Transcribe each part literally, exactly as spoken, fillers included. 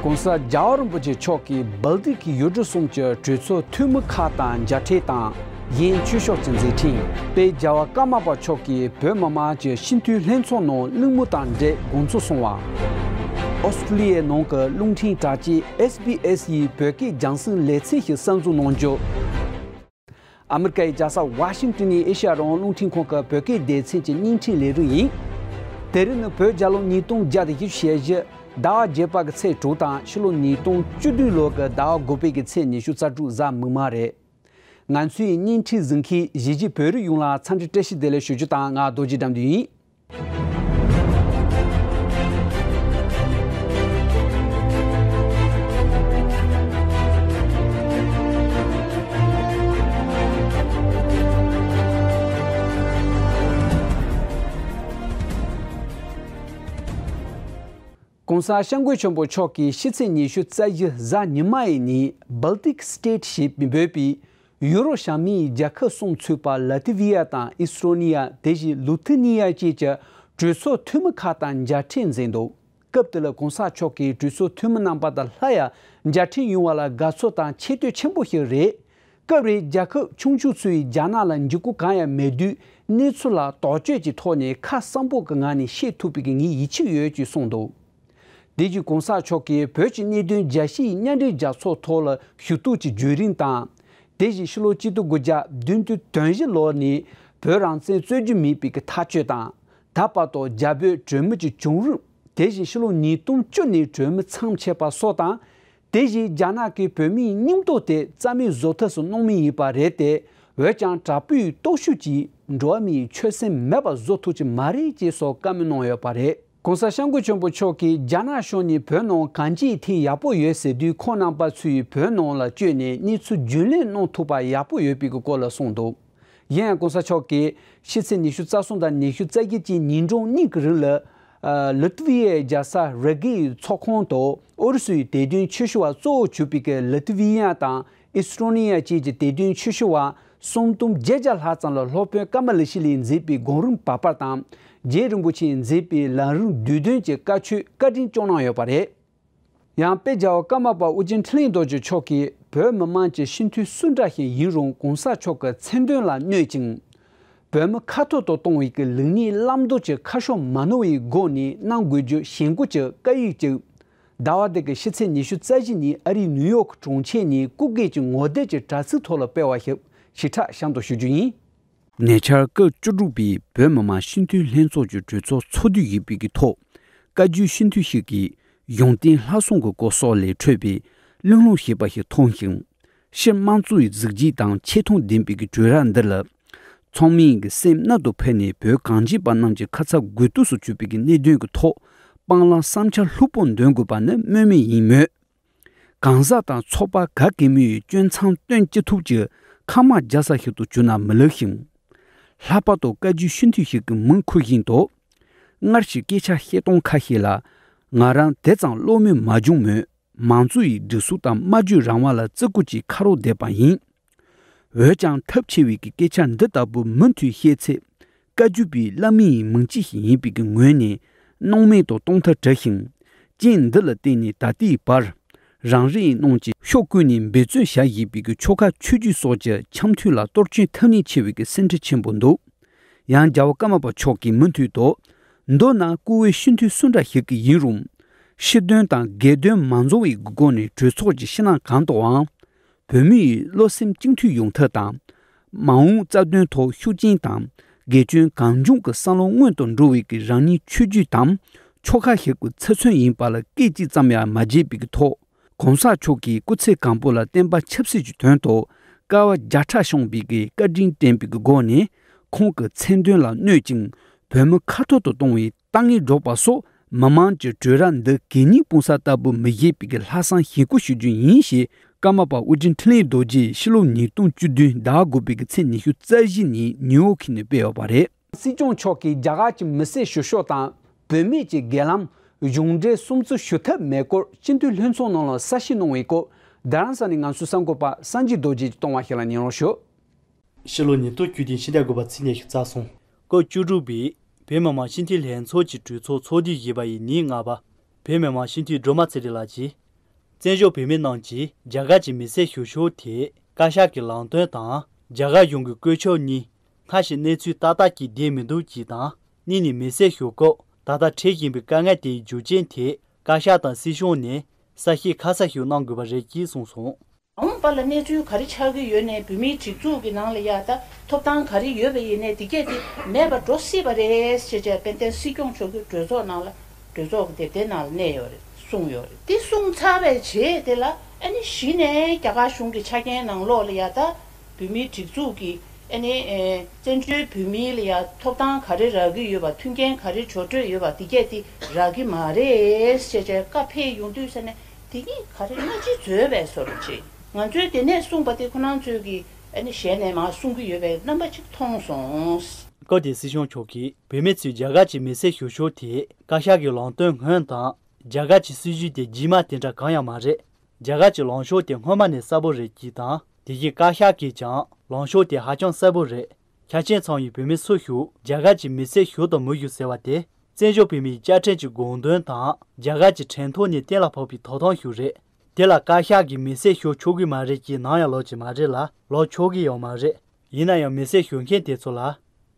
༸གོང་ས་༸རྒྱལ་བ་རིན་པོ་ཆེ་མཆོག་གིས་སྦལ་ཏིག་གི་ཡུལ་གྲུ་གསུམ་གྱི་གྲོས་ཚོགས་འཐུས་མི་ཁག་དང་མཇལ་འཕྲད་དང་། ཡན་ཆོས་ཕྱོགས་ཀྱི་མཛད་འཕྲིན། དཔལ་༸རྒྱལ་བ་ཀརྨ་པ་མཆོག་གིས་བོད་མི་མང་སྤྱི་འཐུས་ལྷན་ཚོགས་ནང་གླེང་མོལ་དང་འབྲེལ་དགོངས་ཚུལ་གསུངས་པ། ཨོ་སི་ཀྲུ་ལི་ཡའི་ནང་གི་རླུང་འཕྲིན་དྲ་རྒྱའི་ཨེས་བི་ཨེས་ཡི་བོད་སྐད་རྒྱང་སྲིང་ལེ་ཚན་ཞིག་གསར་འཛུགས་གནང་རྒྱུ། ཨ་མི་རི་ཀའི་རྒྱལ་ས་ཝ་ཤིང་ཏོན་ནས་ཨེ་ཤ་ཡ་རང་དབང་རླུང་འཕྲིན་ཁང་གི་བོད་སྐད་སྡེ་ཚན་གྱི་བརྙན་འཕྲིན་ལས་རིམ་ཡིན། དེ་རིང་ནི་བོད་རྒྱལ་ལོ་ཉིས་སྟོང་བརྒྱ་དང་བཞི་བཅུ་ཞེ་བཞི་ཟླ་བ་བརྒྱད་པ་གི་ཚེས་དྲུག་དང་ཕྱི་ལོ་ཉིས་སྟོང་བཅུ་བདུན་ལོ་གི་ཟླ་བ་དགུ་པའི་གི་ཚེས་ཉི་ཤུ་རྩ་དྲུག་གཟའ་མིག་དམར་རེད། ང་ཚོའི་བརྙན་འཕྲིན་གཟིགས་མཁན་གཞིས་བྱེས་བོད་རིགས་ཡོངས་ལ་འཚམས་འདྲི་བཀྲ་ཤིས་བདེ་ལེགས་ཞུ་རྒྱུ་དང་། ང་རྡོ་རྗེ་དགྲ་འདུལ་ཡིན། ༸གོང་ས་༸སྐྱབས་མགོན་ཆེན་པོ་མཆོག་གིས་ཕྱི་ཚེས་ཉི་ཤུ་རྩ་བཞི་གཟའ་ཉི་མ་ཡི་ཉིན་Baltic State ཞེས་འབོད་པའི་ཡུ་རོབ་བྱང་མའི་རྒྱལ་ཁབ་གསུམ་ཚུད་པ་ལ་ཏི་ཝི་ཡ་དང་ཨི་སི་རོ་ནི་ཡ། དེ་བཞིན་ལུ་ཐི་ནི་ཡ་བཅས་ཀྱི་གྲོས་ཚོགས་འཐུས་མི་ཁག་དང་མཇལ་འཕྲད་མཛད་འདུག་སྐབས་དེ་ལ་༸གོང་ས་མཆོག་གིས་གྲོས་ཚོགས་འཐུས་མི་རྣམ་པ་དང་སླར་ཡང་མཇལ་འཕྲད་ཡོང་བ་ལ་དགའ་ཚོར་དང་ཆེ་བསྟོད་ཆེན་པོ་ཞིག་རེད། སྐབས་རེ་རྒྱལ་ཁབ་ཆུང་ཆུང་ཚོས་རྒྱ་ནག་ལ་འཇིགས་སྐུལ་གང་ཡང་མེད་དུས་གནས་ཚུལ་ལ་དོགས་གཅོད་ཀྱི་ཐོག་ནས་ཁ་གསལ་པོ་གི་ངང་ནས་བཤད་ཐུབ་པའི་གི་ངས་ཡིད་ཆེས་ཡོད་ཅེས་གསུངས་འདུག་དེ་བཞིན་༸གོང་ས་མཆོག་གིས་བོད་ཀྱི་གནད་དོན་རྒྱལ་སྤྱིའི་མཉམ་འབྲེལ་རྒྱལ་ཚོགས་ཐོག་ལ་ཞུ་གཏུག་གི་བརྒྱུད་རིམ་དང་། དེ་བཞིན་ཕྱི་ལོ་གཅིག་སྟོང་དགུ་བརྒྱ་བདུན་ཅུ་དོན་བཞི་ལོ་ནས་བོད་རང་བཙན་རྩོད་རྒྱུ་མེད་པའི་གི་ཐག་གཅོད་དང་། ད་བར་དུ་རྒྱ་བོད་གྲོས་མོལ་གྱི་བྱུང་རིམ། དེ་བཞིན་ཕྱི་ལོ་ཉིས་སྟོང་བཅུ་ནས་གྲོས་མོལ་མཚམས་ཆད་པ་སོགས་དང་། དེ་བཞིན་རྒྱ་ནག་གིས་བོད་མིའི་སྙིང་སྟོབས་དེ་རྩ་མེད་བཟོ་ཐབས་སུ་གནང་མུས་ཡིན་པ་རེད་དེ། འོན་ཀྱང་དྲག་པོའི་སྟོབས་ཤུགས་ཀྱིས་འགྲོ་བ་མིའི་ཆོད་སེམས་མེད་པར་བཟོ་ཐུབ་ཀྱི་མ་རེད་ཅེས་སོགས་བཀའ་མོལ་གནང་ཡོད་པ་རེད། ༸གོང་ས་༸སྐྱབས་མགོན་ཆེན་པོ་མཆོག་གིས་རྒྱ་ནག་གཞུང་ནས་བོད་ནང་གང་ཅིའི་ཐད་ཡག་པོ་ཡོད་ཟེར་དུས། ཁོང་རྣམ་པ་ཚོས་བོད་ནང་ལ་བསྐྱོད་ནས་གནས་ཚུལ་རྒྱུས་ལོན་གནང་ཐུབ་པ་ཡག་པོ་ཡོད་པའི་སྐོར་ལ་གསུངས་འདུག་ཡིན་ཡང་༸གོང་ས་མཆོག་གིས་ཕྱི་ཚེས་ཉི་ཤུ་རྩ་གསུམ་དང་ཉི་ཤུ་རྩ་བརྒྱད་ཀྱི་ཉིན་གྲངས་གཉིས་ཀྱི་རིང་ལ། ལི་ཏི་ཝི་ཡའི་རྒྱལ་ས་རི་གའི་ཚོགས་ཁང་དུ་ཨུ་རུ་སུའི་དད་ལྡན་ཆོས་ཞུ་བ་གཙོ་བོར་གྱུར་པའི་ལི་ཏི་ཝི་ཡ་དང་ཨི་སི་རོ་ནི་ཡ་བཅས་ཀྱི་དད་ལྡན་ཆོས་ཞུ་བ་སུམ་སྟོང་བརྒྱད་བརྒྱ་ལྷག་ཙམ་ལ་སློབ་དཔོན་ཀ་མ་ལི་ཤི་ལས་མཛད་པའི་གོང་རིམ་བག་ཕེབས་དང་། རྗེ་རིན་པོ་ཆེས་མཛད་པའི་ལམ་རིམ་བསྡུས་དོན་གྱི་བཀའ་ཆོས་བཀའ་དྲིན་སྐྱོང་གནང་ཡོད་པ་རེད། ཡང་དཔལ་རྒྱལ་བ་ཀརྨ་པ་ཨོ་རྒྱན་འཕྲིན་ལས་རྡོ་རྗེ་མཆོག་གིས་བོད་མི་མང་གི་སྤྱི་འཐུས་སུ་འདྲ་ཞིག་ཡིན་རུང་༸གོང་ས་མཆོག་གི་མཚན་དོན་ལ་གནོད་ཅིང་། བོད་མི་ཁ་ཐོར་དུ་གཏོང་བའི་གི་ལེགས་ཉེས་བླང་དོར་གྱི་ཁ་ཕྱོགས་མ་ནོར་བའི་སྒོ་ནས་གནང་དགོས་རྒྱུ་ཞེན་སྐུལ་གྱི་བཀའ་ཡིག་ཅིག་ཟླ་བ་འདི་གི་ཕྱི་ཚེས་ཉི་ཤུ་རྩ་བཞི་ཉིན་ཨ་རིའི་ནིའུ་ཡོག་གྲོང་ཁྱེར་ནས་སྐུ་སྒེར་གྱི་ངོ་དེབ་ཀྱི་དྲ་ཚིགས་ཐོག་ལ་སྤེལ་བ་ཞིག་ཞིབ་ཕྲ་གཤམ་དུ་ཞུ་རྒྱུ་ཡིན། ཉེ་ཆར་སྐབས་བཅུ་དྲུག་པའི་བོད་མི་མང་སྤྱི་འཐུས་ལྷན་ཚོགས་ཀྱི་གྲོས་ཚོགས་ཚོགས་དུས་ཡིན་པའི་གི་ཐོག་བཀའ་བརྒྱུད་སྤྱི་འཐུས་ཤིག་གིས་གཞུང་བསྟེན་ལྷ་སྲུང་གི་སྐོར་སོགས་ལས་འཕྲོས་པའི་གླེང་སློང་ཞེས་པ་ཞིག་མཐོང་ཞིང་། སྤྱིར་དམངས་གཙོའི་གཟི་བརྗིད་དང་ཆེ་མཐོང་ལྡན་པའི་གི་གྲོས་ར་འདི་ལ། ཚང་མས་གི་སེམས་རྣལ་དུ་ཕེབས་ནས་བོད་གངས་ཅན་པ་རྣམས་ཀྱི་ཁ་ཚ་དགོས་གཏུགས་སུ་གྱུར་པའི་གི་གནད་དོན་གྱི་ཐོག་སྤང་བླང་བསམ་འཆར་ལྷུག་པོ་འདོན་དགོས་པ་ནི་སྨོས་མེད་ཡིན་མོད། གང་ཟག་དང་ཚོགས་པ་ག་གེ་མོའི་སྐྱོན་མཚང་སྟོན་ཅི་ཐུབ་ཀྱི་ཁ་དམག་རྒྱག་ས་ཞིག་ཏུ་གྱུར་ན་མི་ལེགས་ཤིང་། ལྷག་པར་དུ་བཀའ་བརྒྱུད་སྤྱི་འཐུས་ཤིག་གིས་མུ་མཁུར་བཞིན་དུ། སྔར་གྱི་སྐད་ཆ་བཤད་སྟངས་ཁ་ཤས་ལ་ང་རང་དེ་ཙམ་བློ་མོས་མ་བྱུང་མོད། མང་གཙོ་ཡི་སྒྲིག་འཛུགས་དང་སྨྲ་བརྗོད་རང་དབང་ལ་བརྩི་བཀུར་གྱིས་ཁ་རོག་བསྡད་པ་ཡིན། འོན་ཀྱང་ཐབས་ཆེ་བའི་གི་སྐད་ཆ་འདི་ལྟ་བུ་མུ་མཐུད་བཤད་ཚེ། བཀའ་བརྒྱུད་པའི་བླ་མའི་མིང་ཅན་ཞིག་ཡིན་པའི་གི་ངོས་ནས་སྣང་མེད་དུ་གཏོང་ཐབས་བྲལ་ཞིང་། རྐྱེན་འདི་ལ་བརྟེན་ནས་ད་ལྟའི་བར་རང་རེའི་ནང་གི་ཕྱོགས་ཀུན་ནས་འབད་བརྩོན་བྱ་བཞིན་པའི་གི་ཆོལ་ཁ་ཆོས་བརྒྱུད་སོགས་ཀྱི་འཆམ་མཐུན་ལ་གཏོར་སྐྱོན་ཐེབས་གནས་ཆེ་བའི་གི་སེམས་ཁྲལ་ཆེན་པོ་འདུག་ཡང་རྒྱལ་བ་ཀརྨ་པ་མཆོག་གིས་མུ་མཐུད་དུ། མདོར་ན་བཀུར་འོས་སྤྱི་འཐུས་སུ་འདྲ་ཞིག་གི་ཡིན་རུང་། སྤྱི་དོན་དང་སྒེར་དོན་མ་འཛོལ་བའི་སྒོ་ནས་གྲོས་ཚོགས་ཀྱི་ཕྱི་ནང་གང་དུའང་། བོད་མིའི་བློ་སེམས་གཅིག་མཐུན་ཡོང་ཐབས་དང་། མ་འོངས་རྩ་དོན་ཐོག་ཤུགས་རྐྱེན་དང་། དགེ་སྐྱོན་གང་བྱུང་གི་བསམ་བློ་སྔོན་དུ་འགྲོ་བའི་གི་རང་ཉིད་ཆོས་བརྒྱུད་དམ། ཆོལ་ཁ་ཞིག་གི་ཚབ་མཚོན་ཡིན་པ་ལ་སྐད་ཅིག་ཙམ་ཡང་མ་བརྗེད་པའི་གི་ཐོག ༸གོང་ས་མཆོག་གིས་སྐུ་ཚེ་གང་པོ་ལ་བསྟན་པ་ཆབ་སྲིད་ཀྱི་དོན་དུ་དཀའ་བ་བརྒྱ་ཕྲག་བྱུང་བའི་གི་བཀའ་དྲིན་དྲན་པའི་གི་སྒོ་ནས་ཁོང་གི་མཚན་དོན་ལ་གནོད་ཅིང་བོད་མི་ཁ་འཐོར་དུ་གཏོང་བའི་ཏང་ངེ་སྒྲོག་པ་སོགས་མི་མང་གི་གྲོས་ར་འདི་གད་སྙིགས་སྤུངས་ས་ལྟ་བུ་མི་བཞེས་པའི་གི་ལྷག་བསམ་ཞེན་སྐུལ་ཞུ་རྒྱུ་ཡིན་ཞེས་ཀརྨ་པ་ཨོ་རྒྱན་འཕྲིན་ལས་རྡོ་རྗེས་ཕྱི་ལོ་ཉིས་སྟོང་བཅུ་བདུན་ཟླ་དགུ་པའི་གི་ཚེས་ཉི་ཤུ་རྩ་བཞི་ཉིན་ནིའུ་ཡོག་གི་ནས་སྤེལ་ཡོད་པ་རེད། སྲིད་སྐྱོང་མཆོག་གིས་རྒྱ་གར་གྱི་མི་སེར་བཞུགས་ཕྱོགས་དང་བུད་མེད་ཀྱི་སྒེར་ལམ་གཞུང་འབྲེལ་སུམ་བརྩི་ཞུ་ཐབས་མེད་སྐོར་སྤྱི་འཐུས་ལྷན་ཚོགས་ནང་ལ་གསལ་བཤད་གནང་བའི་སྐོར། རྡ་རམ་ས་ནས་ང་ཚོའི་གསར་འགོད་པ་སངས་རྒྱས་རྡོ་རྗེ་གིས་གཏོང་བ་ཞིག་ལ་ཉན་རོགས་ཞུ། ཕྱི་ལོ་ཉིས་སྟོང་བཅུ་བདུན་ཕྱི་ཟླ་དགུ་པ་ཚེས་ཉི་ཤུ་རྩ་གསུམ། སྐབས་བཅུ་དྲུག་པའི་བོད་མི་མང་སྤྱི་འཐུས་ལྷན་ཚོགས་ཀྱི་གྲོས་ཚོགས་ཚོགས་དུས་བཞི་པ་ཡི་ཉིན་ལྔ་པ། བོད་མི་མང་སྤྱི་འཐུས་སྒྲོལ་མ་ཚེ་རིང་ལགས་ཀྱིས་ བཙན་བྱོལ་བོད་མི་རྣམས་ཀྱིས་རྒྱ་གར་གྱི་མི་སེར་ཞུ་ཕྱོགས་དེ་བཀའ་ཤག་གི་ལམ་སྟོན་དང་རྒྱ་གར་གཞུང་གི་བཀོད་ཁྱབ་གཉིས་སྔར་བཞིན་གནས་ཚུལ་ཏག་ཏག་ཅིག་བསྡད་མི་འདུག་ཅིག་དང་། གཉིས་ནས་མི་སེར་ཞུ་སྐབས་ད་ལྟ་འཕྲད་བཞིན་པའི་དཀའ་ངལ་དེའི་རྒྱུ་རྐྱེན་དེ་བཀའ་ཤག་དང་སྲིད་གཞུང་ནས་གསལ་བཤད་ཁ་གསལ་ཞིག་གནང་དགོས་པ་རེད་ཅེས་གསུངས་སོང་། མ་འོངས་པ་ལ་གནས་ཚུལ་ག་རེ་ཆགས་ཀྱི་ཡོད་ནའི་བོད་མིའི་སྒྲིག་འཛུགས་ཀྱི་ནང་ལ་ཡ་ད་ཐོབ་ཐང་ག་རེ་ཡོད་པ་ཡིན་ནའི་དེ་གས་དེ་མེད་པ་འགྲོ་སྲིད་པ་རེད་ཅེས་བྱས་དཔལ་ལྡན་སྲིད་སྐྱོང་མཆོག་གིས་གྲོས་ཚོགས་ནང་ལ་གྲོས་ཚོགས་ཀྱི་དེབ་ཐེར་ནང་ལ་གནས་ཡོད་རེད་གསུངས་ཡོད་རེད། དེ་གསུངས་ཚར་བའི་རྗེས་དེ་ལ་ཨ་ནི་གཞི་ནས་རྒྱ་གར་གཞུང་གི་ཆ་རྐྱེན་ནང་ལོགས་ལ་ཡ་ད་བོད་མིའི་སྒྲིག་འཛུགས་ཀྱི་ཨ་ནི་ཨེ་བཙན་བྱོལ་བོད་མིའི་ལ་ཡ་ཐོབ་ཐང་ག་རེ་རག་གི་ཡོད་པ་མཐུན་རྐྱེན་ག་རེ་གྲོས་འགྲོ་ཡོད་པ་དེ་གས་དེ་རག་གི་མ་རེད་ཅེས་བྱས་བཀའ་ཕེབས་ཡོང་དུས་ས་ནས་དེ་གཉིས་ག་རེ་སྔ་ཕྱི་འཛོལ་བའི་བཟོ་འདྲ་ཅིག་ང་ཚོའི་དེ་ནས་གསུངས་པ་དེ་ཁོ་རང་ཚོའི་གི་ཨ་ནི་ཞལ་ནས་མར་གསུང་གི་ཡོད་པའི་རྣམ་པ་ཅིག་མཐོང་སོང་། སྐབས་དེའི་སྲིད་སྐྱོང་མཆོག་གིས་བོད་མི་ཚོས་རྒྱ་གར་གྱི་མི་སེར་ཞུ་ཕྱོགས་དེ་བཀའ་ཤག་གི་ལམ་སྟོན་སྔོན་དང་རྒྱ་གར་གྱི་སྲིད་བྱུས་དེ་རྗེས་མ་དེ་འདྲ་གང་ཡང་མ་རེད། རྒྱ་གར་གྱི་ལངས་ཕྱོགས་དེ་སྔོན་མ་ནས་གསལ་པོ་རེད་ཅེས་དང་། དེ་བཞིན་བཀའ་ཤག་གིས་ཀྱང་ལངས་ཕྱོགས་དེ་ཧ་ཅང་གསལ་པོ་རེད། ཁྱད་ཆོས་ཚང་བའི་བོད་མི་སུ་ཞིག་རྒྱ་གར་གྱི་མི་སེར་ཞུ་དང་མི་ཞུ་ཟེར་བ་དེ་བཙན་བྱོལ་བོད་མིའི་བཅའ་ཁྲིམས་ཀྱི་དགོངས་དོན་དང་རྒྱ་གར་གྱི་ཁྲིམས་ཐོག་ནས་གཏན་ལ་ཕབ་པའི་ཐོབ་ཐང་ཞིག་རེད། དེ་ལ་བཀའ་ཤག་གིས་མི་སེར་ཞུ་ཆོག་གི་མ་རེད་ཅེས་ནམ་ཡང་ལབ་ཀྱི་མ་རེད་ལ་ལབ་ཆོག་གི་ཡང་མ་རེད། ཡིན་ན་ཡང་མི་སེར་ཞུ་མཁན་དེ་ཚོ་ལ་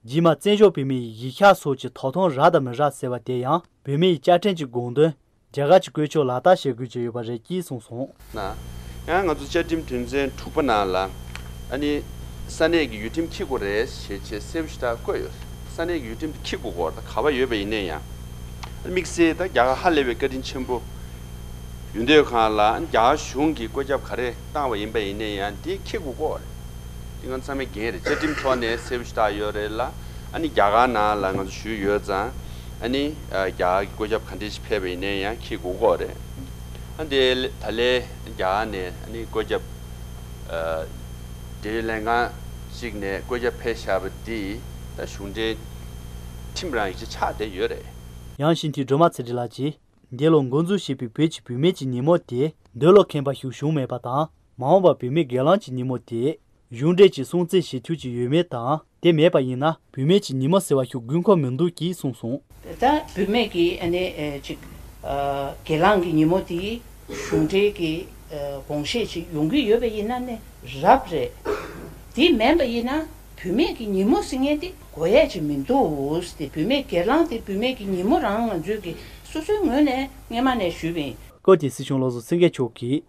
རྗེས་མ་བཙན་བྱོལ་བོད་མིའི་གཞིས་ཆགས་སོགས་ཀྱི་ཐོབ་ཐང་རག་དང་མི་རག་ཟེར་བ་དེ་ཡང་བོད་མིའི་བཅའ་ཁྲིམས་ཀྱི་དགོངས་དོན་རྒྱ་གར་གྱི་བཀོད་ཁྱབ་ལག་བསྟར་བྱེད་དགོས་ཀྱི་ཡོད་པ་རེད་ཅེས་གསུངས་སོང་། ན། ཡང་ང་ཚོ་བཅའ་ཁྲིམས་དོན་ཚན་དྲུག་པ་ནང་ལ་ཨ་ནི་ས་གནས་ཀྱི་ཡུལ་ཁྲིམས་འཁྱེར་དགོས་རེད་ཞེས་བྱས་གསལ་པོ་ཞེ་དྲག་བཀོད་ཡོད། ས་གནས་ཀྱི་ཡུལ་ཁྲིམས་དེ་འཁྱེར་དགོས་སྐོར་དང་ག་པར་ཡོད་པ་ཡིན་ནའི་ཡང་། དམིགས་བསལ་ད་རྒྱ་གར་ཧ་ལས་པའི་བཀའ་དྲིན་ཆེན་པོ་ཡོད་འདོད་གང་ལ་རྒྱ་གར་གཞུང་གིས་བཀོད་ཁྱབ་ག་རེ་བཏང་བ་ཡིན་པ་ཡིན་ནའི་ཡང་དེ་འཁྱེར་དགོས་སྐོར་རེད། དེ་ང་ཚང་མས་འགན་རེད། བཅའ་ཁྲིམས་ཐོག་ནས་གསལ་པོ་ཞེ་དྲག་ཡོད་རེད་ལ། ཨ་ནི་རྒྱ་གར་ནང་ལ་ང་ཚོ་བཞུགས་ཡོད་ཙང་ཨ་ནི་རྒྱ་གར་གྱི་བཀོད་ཁྱབ་ག་འདྲས་ཞིག་ཕེབས་པ་ཡིན་ནའི་ཡང་འཁྱེར་དགོས་སྐོར་རེད། ཨ་དེ་ད་ལས་རྒྱ་གར་ནས་ཨ་ནི་བཀོད་ཁྱབ་འབྲེལ་ཡོད་ལྷན་ཁང་གཅིག་ནས་བཀོད་ཁྱབ་ཕེབས་བཞག་པ་འདི་ད་གཞུང་འབྲེལ་ཁྲིམས་རང་ཡིག་ཅིག་ཆགས་བསྡད་ཡོད་རེད། ཡང་ཞིན་ཐིའི་སྒྲོལ་མ་ཚེ་རིང་ལགས་ཀྱིས། འདི་ལོ་འགོ་འཛུགས་བྱས་པའི་བོད་ཀྱི་བུད་མེད་ཀྱི་ཉིན་མོ་དེ་འདོད་བློ་ཁེངས་པ་ཞིག་བྱུང་མེད་པ་དང་། མ་འོངས་པར་བུད་མེད་སྒེར་ལངས་ཀྱི་ཉིན་མོ་དེ་གཞུང་འབྲེལ་གྱིས་སྲུང་བརྩི་བྱེད་ཐུབ་ཀྱི་ཡོད་མེད་དང་། དེ་མེད་པ་ཡིན་ན་བུད་མེད་ཀྱི་ཉིན་མོ་ཟེར་བ་ཞིག་དགོས་མཁོ་མི་འདུག་ཅེས་གསུངས་སོང་། ད་བུད་མེད་ཀྱི་ཨ་ནི་ཨེ་ཅིག་ཨ་སྒེར་ལངས་ཀྱི་ཉིན་མོ་དེ་གཞུང་འབྲེལ་གྱི་ཨ་དགོངས་བཞེས་ཅིག་ཡོང་གི་ཡོད་པ་ཡིན་ན་ནི་རབ་རེད། དེ་མིན་པ་ཡིན་ན་བུད་མེད་ཀྱི་ཉིན་མོ་ཟེར་མཁན་དེ་དགོས་ཡས་ཅིག་མི་འདུག་སྟེ། བུད་མེད་སྒེར་ལངས་དེ་བུད་མེད་ཀྱི་ཉིན་མོ་རང་ང་ཚོའི་གི་སོ་སོའི་ངོས་ནས་སྔས་མ་ནས་ཞུས་པ་ཡིན། སྐབས་དེའི་སྲིད་སྐྱོང་བློ་བཟང་སེང་གེ་མཆོག་གིས།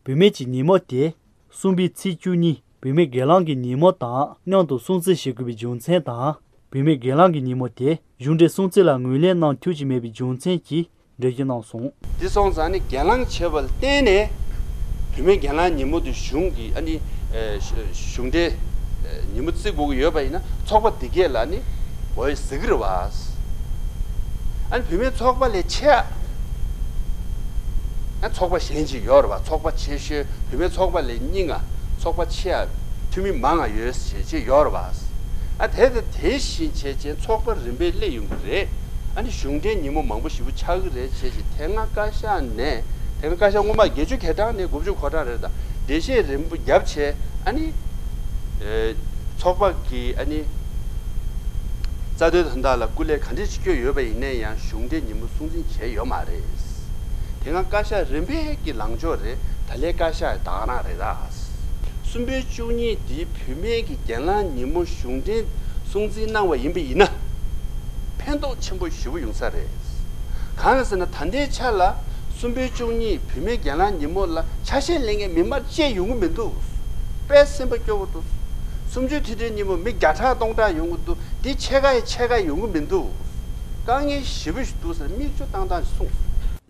བུད་མེད་ཀྱི་ཉིན་མོ་དེ་གསུམ་པའི་ཚེས་བཅུ་གཉིས་བུད་མེད་སྒེར་ལངས་ཀྱི་ཉིན་མོ་དང་མཉམ་དུ་སྲུང་བརྩི་བྱེད་དགོས་པའི་རྒྱུ་མཚན་དང་། བུད་མེད་སྒེར་ལངས་ཀྱི་ཉིན་མོ་དེ་གཞུང་འབྲེལ་སྲུང་བརྩི་ལ་ངོས་ལེན་གནང་ཐུབ་ཀྱི་མེད་པའི་རྒྱུ་མཚན་གྱིས་འགྲེལ་བརྗོད་གནང་སོང་། དེ་སོང་ཙང་ནི་སྒེར་ལངས་བྱས་པ་ལ་བརྟེན་ནས་བུད་མེད་སྒེར་ལངས་ཉིན་མོ་དེ་གཞུང་གིས་ཨ་ནི་ཨེ་གཞུང་འབྲེལ་ཨེ་ཉིན་མོ་བརྩི་དགོས་ཀྱི་ཡོད་པ་ཡིན་ན་ཚོགས་པ་དེ་གས་ལ་ནི་འོས་ཟེར་གྱི་རེད་བ། ཨ་ནི་བུད་མེད་ཚོགས་པ་ལས་ཆེ་ཨ། ཨ་ཚོགས་པ་གཞན་ཅིག་ཡོད་རེད་བ། ཚོགས་པ་ཆེ་ཤོས་བུད་མེད་ཚོགས་པ་ལས་སྙིང་ང་ཚོགས་པ་ཆེ་ཨ། འཐུས་མི་མང་ང་ཡོད་ཞེས་ཅིག་ཡོད་རེད་བ། ཨ་དེ་དང་དེ་བཞིན་བྱས་ཅན་ཚོགས་པ་རིམ་པས་སླེབས་ཡོང་གི་རེད། ཨ་ནི་གཞུང་འབྲེལ་ཉིན་མོ་མང་པོ་ཞེ་པོ་ཆགས་ཀྱི་རེད་བྱས་ཅིག་དེ་སྔ་བཀའ་ཤག་ནས་དེ་སྔ་བཀའ་ཤག་སྔོན་མ་བརྒྱད་ཅུ་གྱ་གྲངས་ནས་དགུ་བཅུ་གོ་གྲངས་རེད་ད། འགྲེལ་བཤད་རིམ་པ་བརྒྱབ་བྱས་ཨ་ནི། ཨེ། ཚོགས་པ་གི་ཨ་ནི། རྩ་དོན་དོན་དག་ལ་སྐུ་ལས་ག་འདྲས་ཅིག་བསྐྱོད་ཡོད་པ་ཡིན་ནའི་ཡང་གཞུང་འབྲེལ་ཉིན་མོ་སྲུང་བརྩི་བྱས་ཡོད་མ་རེད། དེ་སྔ་བཀའ་ཤག་རིམ་པས་ཀྱི་ལངས་ཕྱོགས་རེད། ད་ལན་བཀའ་ཤག་ད་ག་རང་རེད་ད། གསུམ་པའི་བཅུ་གཉིས་འདི་བུད་མེད་ཀྱི་སྒེར་ལངས་ཉིན་མོ་གཞུང་འབྲེལ་སྲུང་བརྩི་གནང་བ་ཡིན་པ་ཡིན་ན། ཕན་ཐོགས་ཆེན་པོ་ཞེ་པོ་ཡོང་ས་རེད། གང་ཡིན་ཟེར་ན་ད་ལྟའི་ཆ་ལ་གསུམ་པའི་བཅུ་གཉིས་བུད་མེད་སྒེར་ལངས་ཉིན་མོ་ལ་ཆ་ཤས་ལེན་མཁན་མི་མང་གཅིག་ཡོང་གི་མི་འདུག་དཔེ་སེམས་པ་སྐྱོ་པོ་འདུག་གསུམ་བཅུའི་དུས་དྲན་ཉིན་མོ་མི་བརྒྱ་ཕྲག་སྟོང་ཕྲག་ཡོང་གི་འདུག་འདི་ཕྱེད་ཀ་ཡི་ཕྱེད་ཀ་ཡོང་གི་མི་འདུག་དཀའ་ངལ་ཞེ་པོ་ཞིག་འདུག་ཟེར་མིག་ཆུ་བཏང་བཏང་ཞིག་གསུངས་སོང་།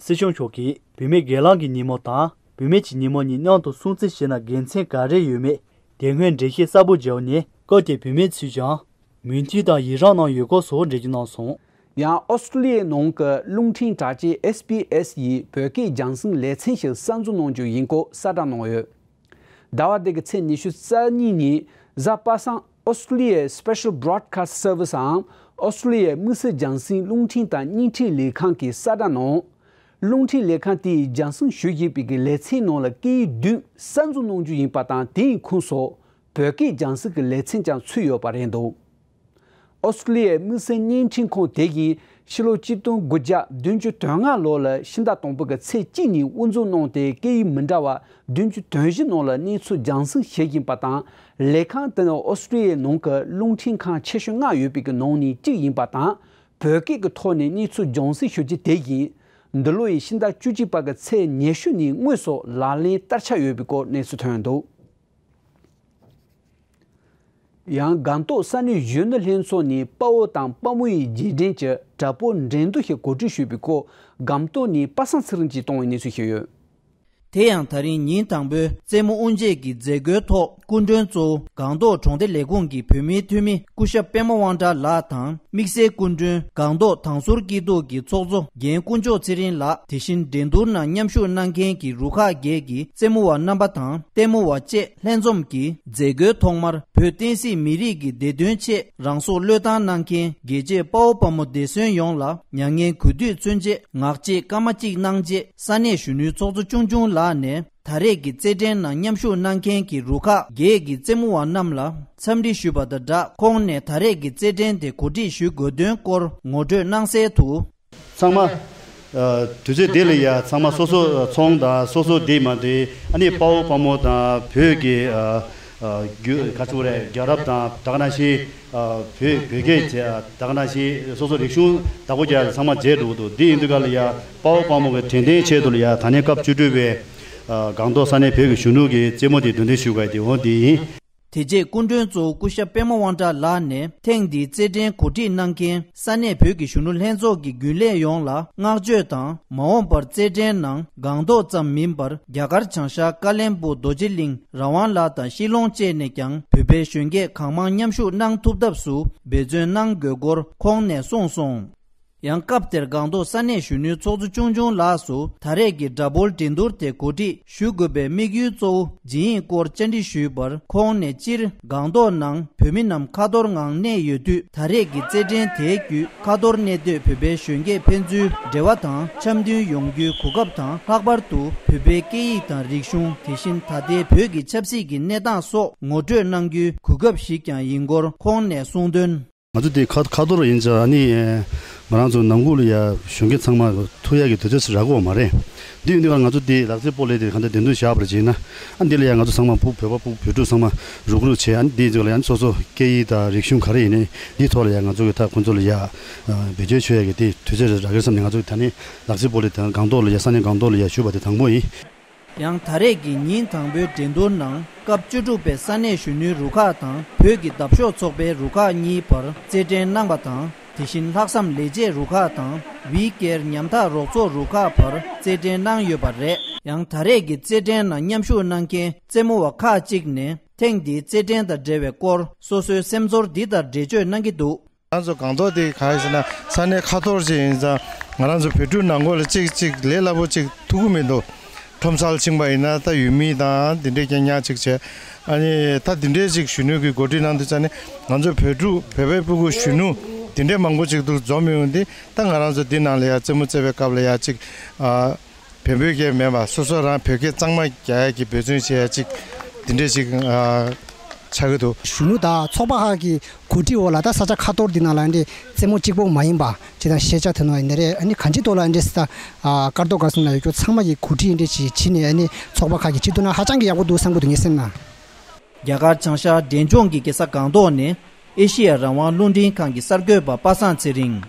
སྲིད་སྐྱོང་མཆོག་གིས་བུད་མེད་སྒེར་ལངས་ཀྱི་ཉིན་མོ་དང་བུད་མེད་ཀྱི་ཉིན་མོ་གཉིས་མཉམ་དུ་སྲུང་བརྩི་བྱས་ན་དགེ་མཚན་ག་རེ་ཡོད་མེད་དེ་སྔོན་འགྲེལ་བཤད་གསལ་པོ་བརྒྱབ་ནས་སྐབས་དེའི་བུད་མེད་ཚོས་ཀྱང་མོས་མཐུན་དང་ཡི་རངས་གནང་ཡོད་སྐོར་སོགས་འགྲེལ་བརྗོད་གནང་སོང་། ཡང་ཨོ་སི་ཀྲུ་ལི་ཡའི་ནང་གི་རླུང་འཕྲིན་དྲ་རྒྱའི་ཨེས་བི་ཨེས་ཡིས་བོད་སྐད་རྒྱང་སྲིང་ལེ་ཚན་ཞིག་གསར་འཛུགས་གནང་རྒྱུ་ཡིན་སྐོར་གསལ་བསྒྲགས་གནང་ཡོད། ཟླ་བ་འདི་གི་ཚེས་ཉི་ཤུ་རྩ་གཉིས་ཉིན་གཟའ་པ་སངས་ཨོ་སི་ཀྲུ་ལི་ཡའི་Special Broadcast Service འམ་ཨོ་སི་ཀྲུ་ལི་ཡའི་དམིགས་བསལ་རྒྱང་སྲིང་རླུང་འཕྲིན་དང་བརྙན་འཕྲིན་ལས་ཁང་གིས་གསལ་བསྒྲགས་གནང་། རླུང་འཕྲིན་ལས་ཁང་དེས་རྒྱང་སྲིང་ཞུ་བཞིན་པའི་གི་ལེ་ཚན་ནང་ལ་སྐད་ཡིག་བདུན་གསར་འཛུགས་གནང་རྒྱུ་ཡིན་པ་དང་དེའི་ཁོངས་སུ་བོད་སྐད་རྒྱང་སྲིང་གི་ལེ་ཚན་ཀྱང་ཚུད་ཡོད་པ་རེད་འདུག་ཨོ་སི་ཀྲུ་ལི་ཡའི་དམིགས་བསལ་བརྙན་འཕྲིན་ཁང་དེ་བཞིན་ ཕྱི་ལོ་གཅིག་སྟོང་དགུ་བརྒྱ་བདུན་ཅུ་དོན་ལྔ་ལོ་ལ་ཕྱི་ཟླ་དང་པོ་གི་ཚེས་གཅིག་ཉིན་དབུ་འཛུགས་གནང་སྟེ། སྐད་ཡིག་མི་འདྲ་བ་བདུན་ཅུ་དོན་བཞི་ནང་ལ་གནས་ཚུལ་རྒྱང་སྲིང་བྱེད་བཞིན་པ་དང་། ལས་ཁང་དེ་ནི་ཨོ་སི་ཀྲི་ཡའི་ནང་གི་རླུང་འཕྲིན་ཁང་ཆེ་ཤོས་ལྔ་ཡོད་པའི་གི་ནང་ནས་གཅིག་ཡིན་པ་དང་། བོད་སྐད་ཀྱི་ཐོག་ནས་གནས་ཚུལ་རྒྱང་སྲིང་ཞུ་རྒྱུ་དེ་ཡིན། འདི་ལོ་ཡི་ཕྱི་ཟླ་བཅུ་གཅིག་པ་གི་ཚེས་ཉི་ཤུ་ཉིན་དངོས་སུ་ལག་ལེན་བསྟར་འཆར་ཡོད་པའི་སྐོར་གནས་ཚུལ་ཐོན་འདུག། ཡང་སྒང་ཏོག་ས་གནས་གཞོན་ནུ་ལྷན་ཚོགས་ནས་དཔའ་བོ་དང་དཔའ་མོ་ཡི་རྗེས་དྲན་གྱི་དྲ་སྤོ་འགྲན་བསྡུར་ཞིག་གོ་སྒྲིག་ཞུས་པའི་སྐོར། སྒང་ཏོག་ནས་པ་སངས་ཚེ་རིང་གིས་བཏང་བའི་གནས་ཚུལ་ཞིག་ཡོད། དེ་ཡང་ད་རིང་ཉིན་དང་པོའི་རྩེད་མོ་དབུ་འབྱེད་ཀྱི་མཛད་སྒོའི་ཐོག་སྐུ་མགྲོན་གཙོ་བོ་སྒང་ཏོག་གྲོང་སྡེ་ལས་ཁུངས་ཀྱི་བོད་མིའི་འཐུས་མི་སྐུ་ཞབས་པད་མ་དབང་གྲགས་ལགས་དང་། དམིགས་བསལ་སྐུ་མགྲོན་སྒང་ཏོག་དྭང་ཟུར་སྐྱིད་སྡུག་གི་ཚོགས་གཙོ་རྒན་དཀོན་མཆོག་ཚེ་རིང་ལགས། དེ་བཞིན་འགྲན་བསྡུར་ནང་མཉམ་ཞུགས་གནང་མཁན་གྱི་རུ་ཁག་བརྒྱད་ཀྱི་རྩེད་མོ་བ་རྣམ་པ་དང་ལྟད་མོ་བ་བཅས་ལྷན་འཛོམས་ཀྱིས། མཛད་སྒོའི་ཐོག་མར་བོད་བསྟན་སྲིད་མི་རིགས་ཀྱི་བདེ་དོན་ཆེད་རང་སྲོག་བློས་བཏང་གནང་མཁན་རྒྱལ་གཅེས་དཔའ་བོ་དཔའ་མོ་འདས་གསོན་ཡོངས་ལ་མྱ་ངན་གུས་འདུད་མཚོན་ཆེད་ངག་བཅད་སྐར་མ་གཅིག་གནང་རྗེས། ས་གནས་གཞོན་ནུའི་ཚོགས་གཙོ་ཆུང་ཆུང་ལགས་ནས་ད་རེས་ཀྱི་རྩེད་འགྲན་ནང་མཉམ་ཞུགས་གནང་མཁན་གྱི་རུ་ཁག་བརྒྱད་ཀྱི་རྩེད་མོ་བ་རྣམས་ལ་འཚམས་འདྲི་ཞུས་པ་དང་སྦྲགས། ཁོང་ནས་ད་རེས་ཀྱི་རྩེད་འགྲན་དེ་གོ་སྒྲིག་ཞུ་དགོས་དོན་སྐོར་ངོ་སྤྲོད་གནང་གསལ་དུ། ཚང་མ། ཨ། དུས་ཚོད་འདི་ལ་ཡ་ཚང་མ་སོ་སོ་ཚོང་དང་སོ་སོ་འདི་མ་འདི་ཨ་ནི་དཔའ་བོ་དཔའ་མོ་དང་བོད་ཀྱི་ཨ་ཨ་རྒྱུ་ག་ཚོད་རེད། རྒྱལ་རབས་དང་ད་ག་ནང་བཞིན་ཨ་བོད་བོད་སྐད་ད་ག་ནང་བཞིན་སོ་སོ་རིག་གཞུང་བདག་པོ་རྒྱག་ཚང་མ་མཇལ་འགྲོ་གི་འདུག། འདི་ཡིན་དུས་ག་ལ་ཡ་དཔའ་བོ་དཔའ་མོ་གི་དྲན་རྟེན་ཆེད་དུ་ལ་ཡ་ད་ནས་སྐབས་བཅུ་དྲུག་པའི་ཨ་སྒང་ཏོག་ས་གནས་བོད་ཀྱི་གཞོན་ནུ་གི་རྩེད་མོ་དེ་འདོན་ཐེངས་ཞུ་ག་ཡི་དེ་འོ་འདི་ཡིན། དེ་རྗེས་སྐུ་མགྲོན་གཙོ་བོ་སྐུ་ཞབས་པད་མ་དབང་གྲགས་ལགས་ནས་ཐེངས་འདིའི་རྩེད་འགྲན་གོ་སྒྲིག་གནང་མཁན་ས་གནས་བོད་ཀྱི་གཞོན་ནུ་ལྷན་ཚོགས་ཀྱི་རྒྱུན་ལས་ཡོངས་ལ་བསྔགས་བརྗོད་དང་། མ་འོངས་པར་རྩེད་འགྲན་ནང་སྒང་ཏོག་ཙམ་མིན་པར་རྒྱ་གར་བྱང་ཤར་ཀ་བློན་སྦུག་རྡོ་རྗེ་གླིང་ར་ཝང་ལ་དང་ཤི་ལོང་བཅས་ནས་ཀྱང་བོད་པའི་གཞོན་སྐྱེས་གང་མང་མཉམ་ཞུགས་གནང་ཐུབ་ཐབས་སུ་འབད་བརྩོན་གནང་དགོས་སྐོར་ཁོང་ནས་གསུངས་སོང་། ཡང་སྐབས་དེར་སྒང་ཏོག་ས་གནས་གཞོན་ནུའི་ཚོགས་གཙོ་ཆུང་ཆུང་ལགས་སུ་ད་རེས་ཀྱི་དྲ་སྦོལ་འགྲན་བསྡུར་དེ་གོ་སྒྲིག་ཞུ་དགོས་པའི་དམིགས་ཡུལ་གཙོ་བོ་ཇི་ཡིན་སྐོར་བཅར་འདྲི་ཞུས་པར། ཁོང་ནས་སྤྱིར་སྒང་ཏོག་ནང་བོད་མི་རྣམས་ཁ་ཐོར་ངང་གནས་ཡོད་དུས། ད་རེས་ཀྱི་རྩེད་འགྲན་དེའི་བརྒྱུད་ཁ་ཐོར་གནས་སྡོད་བོད་པའི་གཞོན་སྐྱེས་ཕན་ཚུན་འབྲེལ་བ་དང་འཆམ་མཐུན་ཡོང་རྒྱུའི་གོ་སྐབས་དང་། ལྷག་པར་དུ་བོད་པའི་སྐད་ཡིག་དང་རིག་གཞུང་། དེ་བཞིན་ད་ལྟའི་བོད་ཀྱི་ཆབ་སྲིད་ཀྱི་གནས་སྟངས་སོགས་ངོ་སྤྲོད་གནང་རྒྱུའི་གོ་སྐབས་ཤིག་ཀྱང་ཡིན་སྐོར་ཁོང་ནས་གསུངས་དོན། ང་ཚོ་འདི་ཁ་ཁ་ཐོར་ཡིན་ཙང་ཨ་ནི་ང་རང་ཚོ་ནང་ཁུལ་ལ་ཡ་གཞོན་སྐྱེས་ཚང་མ་ཐུག་ཡག་གི་དུས་ཚོད་ཞིག་རག་གི་ཡོད་མ་རེད། འདི་ཡིན་དུས་ང་ཚོ་འདི་ལག་རྩེད་སྤོ་ལོ་དེ་ག་འདྲ་འགྲན་བསྡུར་བཞག་པར་བྱས་ན། ཨ་འདི་ལ་ཡ་ང་ཚོ་ཚང་མ་ཕྲུ་གུ་བོད་པ་ཕྲུ་གུ་བོད་ཕྲུག་ཚང་མ་རུག་རུག་བྱས། ཨ་ནི་འདི་ཚོ་ལ་ཡ་སོ་སོ་སྐད་ཡིག་དང་རིག་གཞུང་ག་རེ་ཡིན་ནའི་འདིའི་ཐོག་ལ་ཡ་ང་ཚོ་གི་ད་ཁོང་ཚོ་ལ་ཡ་བེད་སྤྱོད་བྱེད་ཡག་གི་དེ་དུས་ཚོད་རག་གི་བསམ་ནས། ང་ཚོ་གི་ད་ནི་ལག་རྩེད་སྤོ་ལོ་དང་སྒང་ཏོག་ལ་ཡ་ས་གནས་སྒང་ཏོག་ལ་ཡ་ཞུགས་པ་དེ་དང་པོ་ཡིན། ཡང་ད་རེས་ཀྱི་ཉིན་དང་པོའི་འགྲན་བསྡུར་ནང་སྐབས་བཅུ་དྲུག་པའི་ས་གནས་གཞོན་ནུའི་རུ་ཁག་དང་བོད་ཀྱི་འདབ་གཤོག་ཚོགས་པའི་རུ་ཁག་གཉིས་བར་རྩེད་འགྲན་གནང་བ་དང་། དེ་བཞིན་ལྷག་བསམ་ལས་བྱེད་རུ་ཁག་དང་ཝི་ཀེར་ཉམ་ཐག་རོགས་ཚོགས་རུ་ཁག་བར་རྩེད་འགྲན་གནང་ཡོད་པ་རེད། ཡང་ད་རེས་ཀྱི་རྩེད་འགྲན་ནང་མཉམ་ཞུགས་གནང་མཁན་རྩེད་མོ་བ་ཁག་ཅིག་ནས་ཐེངས་འདིའི་རྩེད་འགྲན་དང་འབྲེལ་བའི་སྐོར་སོ་སོའི་སེམས་ཚོར་འདི་ལྟར་འགྲེལ་བརྗོད་གནང་གི་འདུག། ང་ཚོ་སྒང་ཏོག་དེ་ག་རེ་ཟེར་ན་ས་གནས་ཁ་ཐོར་ཅིག་ཡིན་ཙང་། ང་རང་ཚོ་བོད་ཕྲུག་ནང་ཁུལ་ལ་གཅིག་གཅིག་ལས་སླ་པོ་ཅིག་ཐུག་གི་མི་འདུག། ཁྲོམ་སར་ཕྱིན་པ་ཡིན་ན་ད་ཡུལ་མི་དང་དེ་འདྲས་རྐྱང་རྐྱང་ཅིག་བྱས། ཨ་ནི་ད་དེ་འདྲས་ཅིག་གཞོན་ནུ་གི་གོ་སྒྲིག་གནང་དུས་ཙ་ནས་ང་ཚོ་བོད་ཕྲུག་བོད་པའི་ཕྲུ་གུ་གཞོན་ནུ་དེ་འདྲས་མང་པོ་ཅིག་འདུག་འཛོམས་ཡོང་དུས། ད་ང་རང་ཚོ་འདི་ནང་ལ་ཡ་རྩེད་མོ་རྩེ་བའི་སྐབས་ལ་ཡ་ཅིག་ཨ། བོན་པོའི་སྐད་མེད་པ་སོ་སོ་རང་བོད་སྐད་གཙང་མ་རྒྱག་ཡ་གི་འབད་བརྩོན་བྱེད་ཡ་ཅིག་འདི་འདྲས་ཅིག་ཨ་ཆགས་ཀྱི་འདུག། གཞོན་ནུ་དང་ཚོགས་པ་ཁག་གི་གོ་སྒྲིག་འོག་ལ་ད་ས་ཆ་ཁ་ཐོར་འདི་ནང་ལ་འདི་རྩེད་མོ་གཅིག་པོ་མ་ཡིན་པ་ཅིག་དང་ཤེས་བྱ་ཐོན་ནོ་ཡིན་ནི་རེད། ཨ་ནི་གང་ཅིའི་ཐོག་ལ་འདི་ས་ཨ་སྐར་རྡོ་སྒར་སེང་ལ་ཡོད་རྒྱུ་ཚང་མ་གི་གོ་སྒྲིག་འདི་ཅིག་བྱས་ནས། ཨ་ནི་ཚོགས་པ་ཁག་གི་ཅིག་འདུག་ན་ཧ་ཅང་གི་ཡག་པོ་འདུག་བསམ་གི་འདུག་ངའི་སེམས་ན། རྒྱ་གར་བྱང་ཤར་འབྲས་ལྗོངས་ཀྱི་རྒྱལ་ས་སྒང་ཏོག་ནས་ཨེ་ཤི་ཡ་རང་དབང་རླུང་འཕྲིན་ཁང་གི་གསར་འགོད་པ་པ་སངས་ཚེ་རིང་།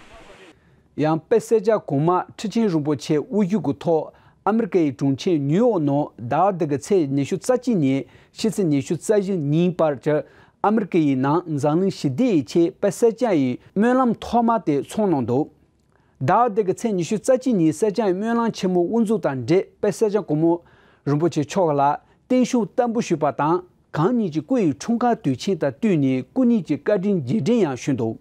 ཡང་དཔལ་གསལ་རྒྱལ་གོང་མ་ཁྲི་ཆེན་རིན་པོ་ཆེ་དབུ་བཞུགས་ཀྱི་ཐོག་ཨ་མི་རི་ཀའི་གྲོང་ཁྱེར་ནིའུ་ཡོག་ནང་ཟླ་བ་འདི་གི་ཚེས་ཉི་ཤུ་རྩ་གཅིག་ཉིན་ཕྱི་ཚེས་ཉི་ཤུ་རྩ་བཞི་ཉིན་བར་གྱི་ཨ་མི་རི་ཀ་ཡི་ནང་འཛམ་གླིང་ཞི་བདེ་ཡི་ཆེད་དཔལ་གསལ་རྒྱལ་ཡི་སྨོན་ལམ་ཐོག་མ་དེ་འཚོགས་གནང་འདུག། ཟླ་བ་འདི་གི་ཚེས་ཉི་ཤུ་རྩ་གཅིག་ཉིན་གསལ་རྒྱལ་ཡི་སྨོན་ལམ་ཆེན་མོ་དབུ་འཛུགས་དང་འབྲེལ་དཔལ་གསལ་རྒྱལ་གོང་མ་རིན་པོ་ཆེ་མཆོག་ལ་བརྟན་བཞུགས་བསྟར་འབུལ་ཞུས་པ་དང་། གང་ཉིད་ཀྱི་སྐུ་ཡི་འཁྲུངས་སྐར་དུས་ཆེན་དང་བསྟུན་ནས་སྐུ་ཉིད་ཀྱི་བཀའ་དྲིན་རྗེས་དྲན་ཡང་ཞུས་འདུག།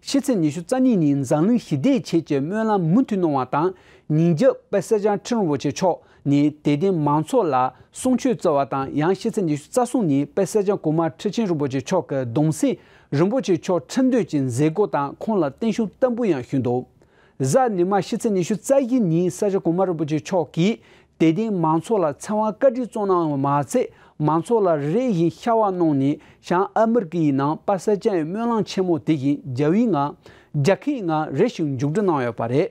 ཕྱི་ཚེས་ཉི་ཤུ་རྩ་གཉིས་ཉིན་འཛམ་གླིང་ཞི་བདེའི་ཆེད་ཀྱི་སྨོན་ལམ་མུ་མཐུད་གནང་བ་དང་། ཉིན་རྒྱབ་དཔལ་གསལ་རྒྱལ་ཁྲི་རིན་པོ་ཆེ་མཆོག་ནས་དད་ལྡན་མང་ཚོགས་ལ་གསུང་ཆོས་སྩལ་བ་དང་། ཡང་ཕྱི་ཚེས་ཉི་ཤུ་རྩ་གསུམ་ཉིན་དཔལ་གསལ་རྒྱལ་གོང་མ་ཁྲི་ཆེན་རིན་པོ་ཆེ་མཆོག་གི་གདུང་སྲས་རིན་པོ་ཆེ་མཆོག་ཁྲི་འདོན་གྱི་མཛད་སྒོ་དང་ཁོང་ལ་བརྟན་བཞུགས་བསྟར་འབུལ་ཡང་ཞུས་འདུག། གཟའ་ཉི་མ་ཕྱི་ཚེས་ཉི་ཤུ་རྩ་བཞི་ཉིན་ས་སྐྱ་གོང་མ་རིན་པོ་ཆེ་མཆོག་གིས་དད་ལྡན་མང་ཚོགས་ལ་ཚེ་དབང་བཀའ་དྲིན་སྩོལ་གནང་བ་མ་ཚད། མང་ཚོགས་ལ་རེ་རེ་བཞིན་ཤ་བ་གནང་ནས། བྱང་ཨ་མི་རི་ཀའི་ནང་དཔལ་གསལ་རྒྱལ་ཡི་སྨོན་ལམ་ཆེན་མོ་དེ་བཞིན་རྒྱལ་བའི་ངང་ རྒྱལ་ཁའི་ངང་རེ་ཞིག་མཇུག་སྒྲིལ་གནང་ཡོད་པ་རེད།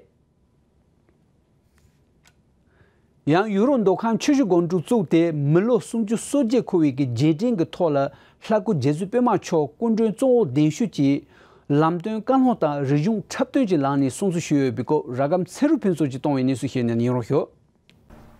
ཡང་ཡུ་རོབ་མདོ་ཁམས་ཆུ་བཞི་སྒང་དྲུག་བཙུགས་ཏེ་མི་ལོ་སུམ་ཅུ་སོ་བརྒྱད་འཁོར་བའི་གི་རྗེས་དྲན་གྱི་ཐོག་ལ། ལྷ་སྐུ་རྗེ་བཙུན་པད་མ་མཆོག་སྐུ་མགྲོན་གཙོ་བོ་གདན་ཞུས་ཀྱིས་ལམ་སྟོན་བཀའ་སློབ་དང་རིག་གཞུང་འཁྲབ་སྟོན་གྱི་ལམ་ནས་གསུང་གསུང་ཞུས་ཡོད་པའི་སྐོར། ར་སྒམ་ཚེ་རིང་ཕུན་ཚོགས་ཀྱིས་བཏང་བའི་གནས་ཚུལ་ཞིག་ནས་ཉན་རོགས་ཞུ།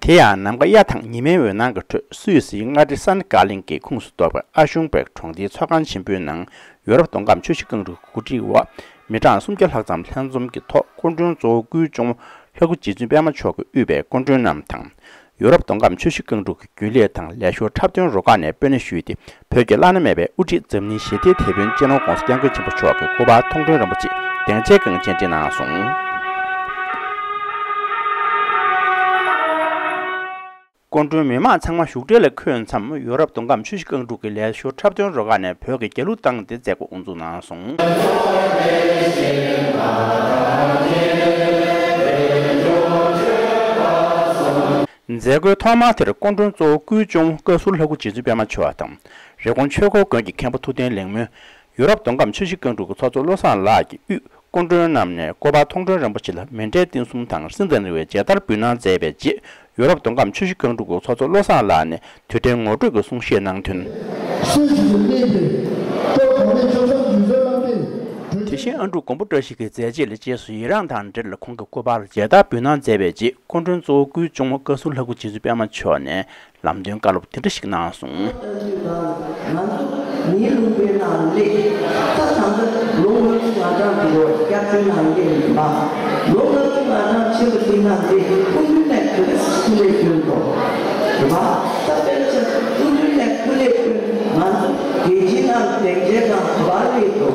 དེ་ཡང་ནམ་མཁའ་གཡའ་དང་ཉི་མའི་འོད་སྣང་གི་ཁྲོད། སུད་སིའི་མངའ་སྡེ་སན་ཀ་ལིན་གྱི་ཁོངས་སུ་གཏོགས་པའི་ཨ་ཤུན་པེག་གྲོང་སྡེའི་ཚོགས་ཁང་ཆེན་པོའི་ནང་། ཡོ་རོབ་མདོ་ཁམས་ཆུ་བཞི་སྒང་དྲུག་གི་གོ་སྒྲིག་འོག། མི་གྲངས་སུམ་བརྒྱ་ལྷག་ཙམ་ལྷན་འཛོམས་ཀྱི་ཐོག་སྐུ་མགྲོན་གཙོ་བོ་སྐུའི་གཅུང་མོ་ལྷ་སྐུ་རྗེ་བཙུན་པད་མ་མཆོག་གིས་དབུས་པའི་སྐུ་མགྲོན་རྣམས་དང་། ཡོ་རོབ་མདོ་ཁམས་ཆུ་བཞི་སྒང་དྲུག་གི་རྒྱུན་ལས་དང་ལས་ཞོར་འཁྲབ་སྟོན་རུ་ཁག་ནས་སྤོས་སྣེ་ཞུས་ཏེ། བོད་ཀྱི་བླ་ན་མེད་པའི་དབུ་ཁྲིད་འཛམ་གླིང་ཞི་བདེའི་དེད་དཔོན་སྤྱི་ནོར་༧གོང་ས་༧སྐྱབས་མགོན་ཆེན་པོ་མཆོག་གི་སྐུ་པར་མཐོང་གྲོལ་རིན་པོ་ཆེ་སྡིངས་ཆའི་སྒང་སྤྱན་འདྲེན་གནང་སོང་། སྐུ་མགྲོན་མི་མང་ཚང་མ་བཞུགས་གྲལ་ལ་འཁོད་མཚམས། ཡོ་རོབ་མདོ་ཁམས་ཆུ་བཞི་སྒང་དྲུག་གི་ལས་ཞོར་འཁྲབ་སྟོན་རུ་ཁག་ནས་བོད་ཀྱི་རྒྱལ་གླུ་བཏང་སྟེ་མཛད་སྒོ་དབུ་འཛུགས་གནང་སོང་། མཛད་སྒོའི་ཐོག་མ་དེར་སྐུ་མགྲོན་གཙོ་བོ་སྐུའི་གཅུང་མོ་བཀའ་ཟུར་ལྷ་སྐུ་རྗེ་བཙུན་པད་མ་མཆོག་དང་། རི་ཀོན་ཆོས་འཁོར་དགོན་གྱི་མཁན་པོ་ཐུབ་བསྟན་ལེགས་སྨོན། ཡོ་རོབ་མདོ་ཁམས་ཆུ་བཞི་སྒང་དྲུག་གི་ཚོགས་གཙོ་བློ་བཟང་ལགས་ཀྱིས་དབུས་སྐུ་མགྲོན་རྣམས་ནས་སྐུ་པར་མཐོང་གྲོལ་རིན་པོ་ཆེ་ལ་མཎྜལ་རྟེན་གསུམ་དང་སྲིད་ཟིན་རིལ་བའི་མཇལ་དར་འབུལ་གནང་མཛད་པའི་རྗེས། ཡོ་རོབ་མདོ་ཁམས་ཆུ་བཞི་སྒང་དྲུག་གི་ཚོགས་གཙོ་བློ་བཟང་ལགས་ནས་དུས་དྲན་ངོ་སྤྲོད་ཀྱི་གསུང་བཤད་གནང་དོན། སུད་སི་གནས་པའི་སྐབས་གོང་ནས་ཆོས་བཟང་རྒྱུད་སྲོལ་བླ་མའི། དེ་བཞིན་ཨ་འབྲུག་མགོན་པོ་བཀྲ་ཤིས་ཀྱི་མཛད་རྗེས་ལ་རྗེས་སུ་ཡི་རངས་དང་འབྲེལ་ཁོང་གི་སྐུ་པར་མཇལ་དར་འབུལ་གནང་མཛད་པའི་རྗེས། སྐུ་མགྲོན་གཙོ་བོ་སྐུའི་གཅུང་མོ་བཀའ་ཟུར་ལྷ་སྐུ་རྗེ་བཙུན་པད་མ་མཆོག་ནས་ལམ་སྟོན་བཀའ་སློབ་དེ་འདྲ་ཞིག་གནང་སོང་། ང་ཚོ་མིའི་ལུང་པའི་ནང་སླེབས། ད་ད་ལྟ་ལོ་ལྔ་བཅུ་ང་གྲངས་འདུག་སྐྱབས་བཅོལ་ནང་སླེབས་ཡིན་པ། ལོ་ལྔ་བཅུ་ང་གྲངས་ཕྱིན་པ་དེ་ནང་དེ་སྐུ་མདུན་ནས་ག་རེ་སྐུ་ལས་བསྐྱོན་ཏོ། རེད་པ། ད་དཔེར་ན་ཆ་སྐུ་མདུན་ནས་སྐུ་ལས་བསྐྱོན། ང་ཚོ་རྒྱལ་སྤྱིའི་ནང་དེང་རྒྱལ་ནང་ག་པར་སླེབས་ཏོ།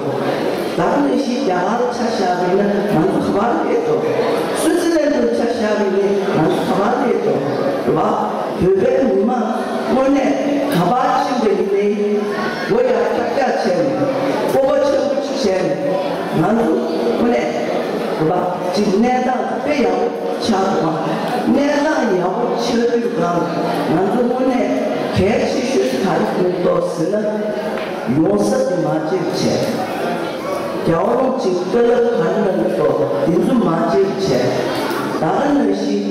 ད་ག་ནང་བཞིན་རྒྱ་གར་ཆ་བཞག་པ་ཡིན་ན་ང་ཚོ་ག་པར་སླེབས་ཏོ། སུའི་ཙི་ལན་དུ་ཆ་བཞག་པ་ཡིན་ན་ང་ཚོ་ག་པར་སླེབས་ཏོ། རེད་པ། བོད་པའི་མི་མང་དངོས་གནས་ག་པར་ཕྱིན་པ་ཡིན་ནའི་མགོ་ཡར་ཐག་རྒྱག་བྱས་ནས་སྤོབས་པ་ཆེན་པོ་ཅིག་བྱས་ནས། ང་ཚོ་དངོས་གནས་རེད་པ། ཅིག་གནས་སྟངས་དཔེ་ཡག་པོ་ཆགས་འདུག་པ། གནས་སྟངས་ཡག་པོ་ཆགས་དུས་སྒང་ང་ཚོ་དངོས་གནས་གལ་ཆེ་ཤོས་དེ་ག་རེ་དགོས་འདུག་ཟེར་ན། ཡོང་ས་དེ་མ་བརྗེད་བྱས། རྒྱལ་བ་རིན་པོ་ཆེས་བཀའ་སློབ་ག་རེ་གནང་གི་འདུག་དེ་ཚོ་མ་བརྗེད་བྱས། ད་ག་ནང་བཞིན་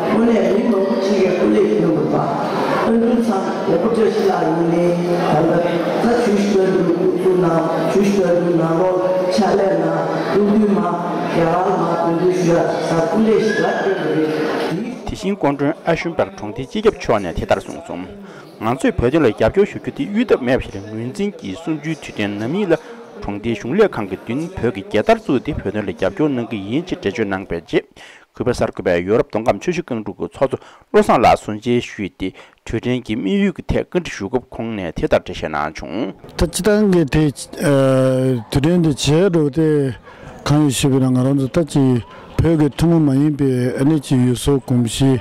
དངོས་གནས་མི་མང་པོ་ཅིག་གིས་སྐུ་ལས་བསྐྱོན་དགོས་པ། ཨ་འབྲུག་ཚང་མགོན་པོ་བཀྲ་ཤིས་ལགས་ཡིན་ནའི། ད་ལྟ་ད་ཆུ་བཞི་སྒང་དྲུག་དབུ་བཙུགས་གནང་། ཆུ་བཞི་སྒང་དྲུག་ནང་ལོགས་ཕྱག་ལས་གནང་། ཐུགས་འདུན་མ་རྒྱ་གར་མ་དོན་དུ་ཞུ་ཡ་ས་སྐུ་ལས་ཞིག་ལ་བསྐྱོན་པ་རེད། དེ་དེ་བཞིན་སྐུ་མགྲོན་ཨ་ཤུན་པར་གྲོང་སྡེའི་སྤྱི་ཁྱབ་མཆོག་ནས་དེ་ལྟར་གསུངས་སོང་། ང་ཚོས་བོད་དོན་ལ་རྒྱབ་སྐྱོར་ཞུ་རྒྱུ་དེ་གཡོལ་ཐབས་མེད་པ་ཞིག་རེད། ངོས་འཛིན་གྱིས་གསུམ་བཅུའི་དུས་དྲན་ནམ་ཡིན་ལ། གྲོང་སྡེའི་གཞུང་ལས་ཁང་གི་མདུན་བོད་ཀྱི་རྒྱལ་དར་བཙུགས་ཏེ་བོད་དོན་ལ་རྒྱབ་སྐྱོར་གནང་གི་ཡིན་ཅེས་འགྲེལ་བརྗོད་གནང་པའི་རྗེས། གུས་པ་གསར་འགོད་པས་ཡོ་རོབ་མདོ་ཁམས་ཆུ་བཞི་སྒང་དྲུག་གི་ཚོགས་གཙོ་བློ་བཟང་ལགས་གསུང་མཇལ་ཞུས་ཏེ། དུས་དྲན་གྱི་དམིགས་ཡུལ་གྱི་ཐད་བཀའ་འདྲི་ཞུ་སྐབས་ཁོང་ནས་དེ་ལྟར་འགྲེལ་བཤད་གནང་བྱུང་། ད་སྤྱིར་བཏང་གི་དེ། ཨ། དུས་དྲན་དེ་བྱས་འགྲོ་དེ་གང་ཡིན་ཞུས་པ་ཡིན་ན། ང་རང་ཚོ་ད་ཅིག་བོད་ཀྱི་ཐུན་མོང་མ་ཡིན་པའི་ཨ་ནི་ཅིག་ཡུལ་སྲོལ་གོམས་གཤིས་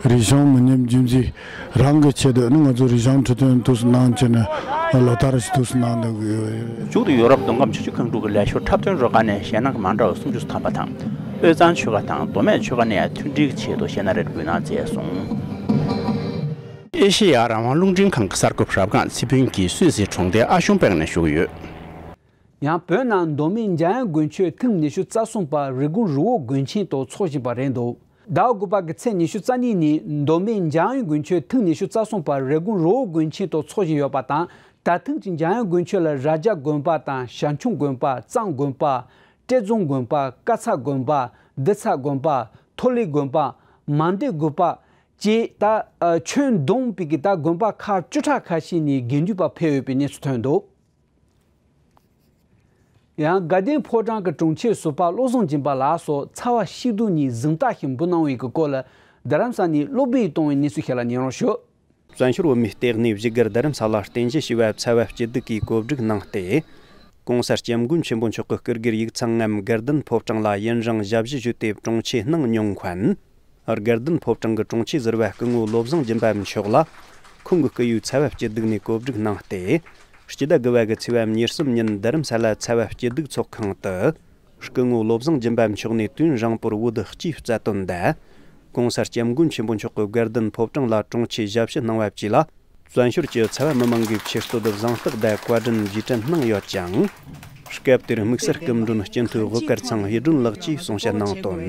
རིག་གཞུང་མི་ཉམས་རྒྱུན་འཛིན་རང་གི་ཆེད་དུ་ཨ་ནི་ང་ཚོ་རིག་གཞུང་འཁྲབ་སྟོན་འདུག་སེ་གནང་བྱས་ནས་ལོ་ལྟར་ཞིག་འདུག་སེ་གནང་བསྡད་ཀྱི་ཡོད། མཇུག་ཏུ་ཡོ་རོབ་མདོ་ཁམས་ཆུ་བཞི་སྒང་དྲུག་གི་ལས་ཞོར་འཁྲབ་སྟོན་རུ་ཁག་ནས་གཞས་སྣ་མ་འདྲ་བ་སུམ་ཅུ་སོ་ཐམ་པ་དང་། དབུས་གཙང་ཆོལ་ཁ་དང་མདོ་སྨད་ཆོལ་ཁ་ནས་མཐུན་སྒྲིལ་གྱི་ཆེད་དུ་གཞས་སྣ་རེ་འབུལ་གནང་མཛད་སོང་། ཨེ་ཤེ་ཡ་རང་དབང་རླུང་འཕྲིན་ཁང་གི་གསར་འགོད་པ་རབ་སྒང་ཚེ་ཕུན་གྱིས་སུད་སིའི་གྲོང་སྡེ་ཨ་ཤུན་པེག་ནས་ཞུ་གི་ཡོད། ཡང་བོད་ནང་མདོ་སྨད་འཇམ་དབྱངས་དགུན་ཆོས་ཐེངས་ཉི་ཤུ་རྩ་གསུམ་པ་རི་ཀོན་རི་བོ་དགོན་ཆེན་དུ་འཚོགས་བཞིན་པ་རེད་འདུག་ཟླ་དགུ་པ་གི་ཚེས་ཉི་ཤུ་རྩ་གཉིས་ཉིན་མདོ་སྨད་འཇམ་དབྱངས་དགུན་ཆོས་ཐེངས་ཉི་ཤུ་རྩ་གསུམ་པ་རི་ཀོན་རི་བོ་དགོན་ཆེན་དུ་འཚོགས་བཞིན་ཡོད་པ་དང་། ད་ཐེངས་ཀྱི་འཇམ་དབྱངས་དགུན་ཆོས་ལ་རྭ་རྒྱ་དགོན་པ་དང་ཞང་ཆུང་དགོན་པ། གཙང་དགོན་པ། སྤྲེལ་རྫོང་དགོན་པ། དཀར་ཚ་དགོན་པ། བདུད་ཚ་དགོན་པ། ཐོ་ལེ་དགོན་པ། མང་སྡེ་དགོན་པ་བཅས། ད་ཨ་ཁྱོན་བསྡོམས་པའི་གི་ད་དགོན་པ་ཁག་བཅུ་ཕྲག་ཁ་ཤས་ནས་དགེ་འདུན་པ་ཕེབས་ཡོད་པའི་གནས་ཚུལ་ཐོན་འདུག་ཡང་དགའ་ལྡན་ཕོ་བྲང་གི་དྲུང་ཆེ་ཟུར་པ་བློ་བཟང་སྦྱིན་པ་ལགས་སོགས་ཚ་བ་ཤིག་ཏུ་ནས་གཟེངས་རྟགས་ཤིག་འབུལ་གནང་བའི་གི་སྐོར་ལ་རྡ་རམ་ས་ནས་སློབ་སྦྱོང་གཏོང་བའི་གནས་ཚུལ་ཞིག་ལ་ཉན་རོགས་ཞུ། བཙན་བྱོལ་བོད་མིའི་ལྟེ་གནས་བཞུགས་སྒར་རྡ་རམ་ས་ལར་རྟེན་གཞི་བྱས་པའི་ཚ་བ་སྐྱིད་སྡུག་གིས་གོ་སྒྲིག་གནང་སྟེ། ྋགོང་ས་ྋསྐྱབས་མགོན་ཆེན་པོ་མཆོག་གི་སྐུ་སྒེར་ཡིག་ཚང་ངམ་དགའ་ལྡན་ཕོ་བྲང་ལ་ཡུན་རིང་ཞབས་ཕྱི་ཞུས་ཏེ་དྲུང་ཆེ་གནང་མྱོང་མཁན། དགའ་ལྡན་ཕོ་བྲང་གི་དྲུང་ཆེ་ཟུར་པ་སྐུ་ངོ་བློ་བཟང་སྦྱིན་པ་མཆོག་ལ་ཁོང་གི་སྐུ་ཡུལ་ཚ་བ་སྐྱིད་སྡུག་ནས་གོ་སྒྲིག་གནང་སྟེ། སྤྱི་ཟླ་དགུ་པ་གི་ཚེས་པ་ཉེར་གསུམ་ཉིན་རྡ་རམ་ས་ལ་ཚ་བ་སྐྱིད་སྡུག་ཚོགས་ཁང་དུ། སྐུ་ངོ་བློ་བཟང་སྦྱིན་པ་མཆོག་ནས་དུས་ཡུན་རིང་པོར་བོད་སྤྱིའི་རྩ་དོན་དང་། ྋགོང་ས་ྋསྐྱབས་མགོན་ཆེན་པོ་མཆོག་གིས་དགའ་ལྡན་ཕོ་བྲང་ལ་དྲུང་ཆེ་ཞབས་ཕྱི་གནང་བ་བཅས་ལ། བཙན་བྱོལ་གྱི་ཚ་བ་མི་མང་གིས་ཆེ་བསྟོད་གཟེངས་རྟགས་དང་བཀའ་དྲིན་རྗེས་དྲན་གནང་ཡོད་ཅིང་། སྐབས་དེར་དམིགས་བསལ་སྐུ་མགྲོན་སྤྱི་འཐུས་དབུ་དཀར་ཚང་ཡེ་སྒྲོན་ལགས་ཀྱིས་གསུང་བཤད་གནང་དོན།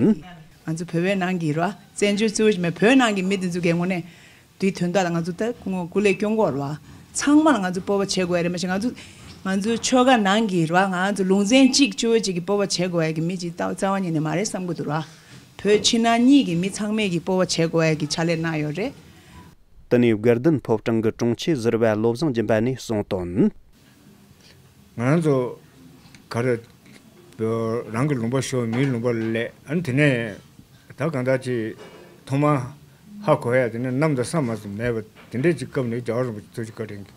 ང་ཚོ་བོད་པའི་ནང་གི་ར་བཙན་བྱོལ་གཙོ་བོ་ཞིག་མེད། བོད་ནང་གི་མི་དེ་ཚོ་གའི་ངོས་ནས་དུས་དོན་དག་ལ་ང་ཚོ་ད་སྐུ་ངོ་སྐུ་ལས་སྐྱོན་གོ་ར་ཚང་མ་ལ་ང་ཚོ་སྤོབས་པ་བྱེད་དགོས་ཡ་རེད། མ་གཞི་ང་ཚོ་ང་ཚོའི་ཆོལ་ཁ་ནང་གི་ར་ང་ཚོ་ལུང་ཚན་གཅིག་གཅིག་གི་སྤོབས་པ་བྱེད་དགོས་ཡ་གི་མི་གཅིག་ད་རྩ་བ་ཉིད་ནས་མ་རེད་བསམ་གི་འདུག་ར། བོད་ཕྱི་ནང་གཉིས་ཀྱི་མི་ཚང་མས་ཀྱི་སྤོབས་པ་བྱེད་དགོས་ཡ་གི་ཕྱག་ལས་གནང་ཡོད་རེད། དེ་ནས་དགའ་ལྡན་ཕོ་བྲང་གི་དྲུང་ཆེ་ཟུར་པ་བློ་བཟང་སྦྱིན་པ་ནས་གསུངས་དོན། ང་རང་ཚོ་ག་རེ་རང་གི་ལུང་པ་ཤོར་མིའི་ལུང་པ་སླེབས། ཨ་ནི་དེ་ནས་ད་གང་ལྟར་ཅིག་ཐོག་མར་ཧ་གོ་ཡ་དེ་ནས་གནམ་དང་ས་མ་ཟིན་མེད་པ་དེ་འདྲས་ཅིག་སྐབས་ནས་རྒྱལ་བ་རིན་པོ་ཆེ་ཐུགས་རྗེ་བཀའ་དྲིན་གྱིས་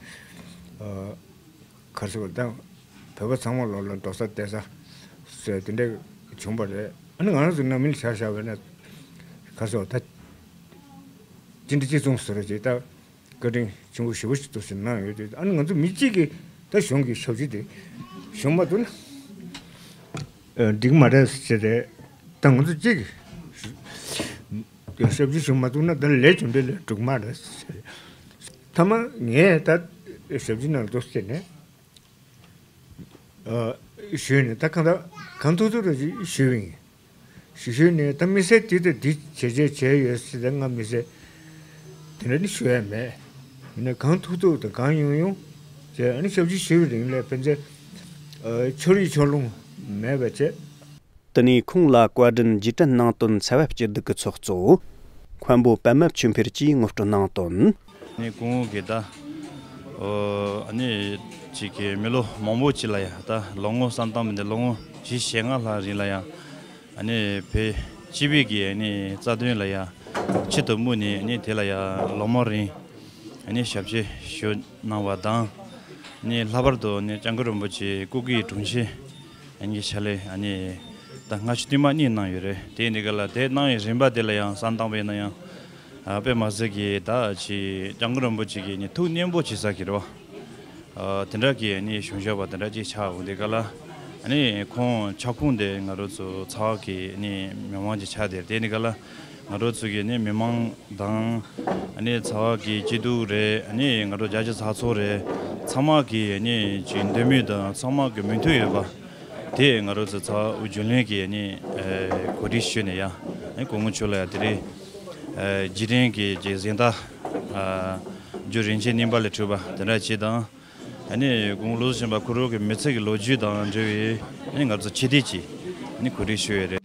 ག་རེ་ཟེར་བ་དང་བོད་པ་ཚང་མ་ལོག་ལ་འགྲོ་ས་བསྡད་ས་ཟེར་དེ་འདྲས་བྱུང་བ་རེད། ཨ་ནི་ང་རང་ཚོ་ནང་མི་ལ་ཆ་བཞག་པ་ན་ག་རེ་ཟེར་བ་ད་ཅི་འདྲ་ཅི་གསུངས་ཟེར་ར་ཅིག་ད། བཀའ་དྲིན་ཆེན་པོ་ཞེ་པོ་ཞིག་འདུག་ཟེར་གནང་ཡོད་དེ། ཨ་ནི་ང་ཚོ་མི་གཅིག་གིས་ད་གཞུང་གི་ཞབས་ཕྱི་དེ་ཞུ་མ་ཐུབ་ན་ཨ་འགྲིག་མ་རེད་ཟེར་རེད། ད་ང་ཚོ་གཅིག་གིས་ཞབས་ཕྱི་ཞུ་མ་ཐུབ་ན་ད་ལས་རྒྱུ་འབྲས་ལས་འགྲིག་མ་རེད་ཟེར། མཐའ་མ་ངས་ད་ཞབས་ཕྱི་གནང་འདུག་ཟེར་ནས་ཨ་ཞུས་ནས་ད་གང་ད་གང་ཐུབ་ཐུབ་རེ་ཞུས་པ་ཡིན། ཞུ་ཞུས་ནས་ད་མི་སེར་དེ་དང་འདི་བྱས་རྗེས་བྱས་ཡོད་ཟེར་ད་ང་མི་སེར་དེ་འདྲ་ནི་ཞུ་ཡ་མེད། ཡིན་ན་གང་ཐུབ་ཐུབ་དང་གང་ཡོང་ཡོང་བྱས། ཨ་ནི་ཞབས་ཕྱི་ཞུ་བའི་རིང་ལ་ཕན་ཚུན་ཨ་ཕྱོགས་རིས་ཕྱོགས་ལྷུང་མེད་པ་བྱས། དེ་ནས་ཁོང་ལ་བཀའ་དྲིན་རྗེས་དྲན་གནང་དོན་ཚ་བ་སྐྱིད་སྡུག་གི་ཚོགས་གཙོ་མཁན་པོ་པདྨ་ཆོས་འཕེལ་གྱིས་ངོ་སྤྲོད་གནང་དོན། ནས་སྐུ་ངོ་གིས་ད་ཨོ་ཨ་ནི་ཅིག་གི་མི་ལོ་མང་པོ་ཅིག་ལ་ཡང་ད་ལོ་ངོ་བསམ་སྟངས་མི་འདི་ལོ་ངོ་བཞི་ཞེ་ལྔ་ལྷག་རིང་ལ་ཡང་ཨ་ནི་བོད་སྤྱི་པའི་གི་ཨ་ནི་རྩ་དོན་ལ་ཡང་ཆེད་དུ་དམིགས་ནས་ཨ་ནི་དེ་ལ་ཡང་ལོ་མང་རིང་ཨ་ནི་ཞབས་ཕྱི་ཞུ་གནང་བ་དང་། ཨ་ནི་ལྷག་པར་དུ་ཨ་ནི་སྐྱབས་མགོན་རིན་པོ་ཆེ་སྐུ་སྒེར་དྲུང་ཆེ་ཨ་ནི་ཕྱག་ལས་ཨ་ནི་ད་སྔ་ཕྱི་བསྟུད་མར་གཉིས་གནང་ཡོད་རེད། དེ་འདི་ག་ལ་དེ་གནང་བའི་རིམ་པ་དེ་ལ་ཡང་བསམ་བཏང་བས་ན་ཡང་། ཨ་དཔེ་མ་སྲིད་ཀྱི་ད་ཅི་སྐྱབས་མགོན་རིན་པོ་ཆེ་གི་ནི་ཐུགས་མཉེས་པོ་བྱེད་ས་གི་རེད་བ། ཨ་དེ་འདྲ་གི་ནི་བྱུང་ཤོག་པ་དེ་འདྲ་ཅིག་ཆགས་འོང་དེ་ག་ལ། ཨ་ནི་ཁོང་ཁྱབ་ཁོངས་དེ་ང་རང་ཚོ་ཚ་བ་གི་ནི་མི་མང་ཅིག་ཆགས་དེ་དེ་ནི་ག་ལ། ང་རང་ཚོ་གི་ནི་མི་མང་དང་། ཨ་ནི་ཚ་བ་གི་སྐྱིད་སྡུག་རེད། ཨ་ནི་ང་རང་རྒྱ་ཆེ་ཚ་ཚོ་རེད། ཚང་མ་གི་ནི་ཅིག་འདོད་མོས་དང་ཚང་མ་གི་མོས་མཐུན་ཡོད་པ། དེ་ང་རང་ཚོ་ཚ་བ་རྒྱུན་ལས་ཀྱི་ནི་གོ་སྒྲིག་ཞུས་ནས་ཡ། ནི་སྐུ་ངོ་མཆོག་ལ་ཡ་དེ་རིང་རྗེས་དྲན་གྱི་གཟེངས་རྟགས་རྒྱུ་རིན་ཆེན་རྙིང་པ་ལས་གྲུབ་པ་དེ་འདྲ་ཅིག་དང་། ནི་སྐུ་ངོ་བློ་བཟང་སྦྱིན་པ་ཁོ་རང་གི་མི་ཚེ་གི་ལོ་རྒྱུས་དང་འབྲེལ་བའི་ནི་ང་ཚོ་ཆེད་དེ་ཅིག་ནི་གོ་སྒྲིག་ཞུས་ཡོད་རེད།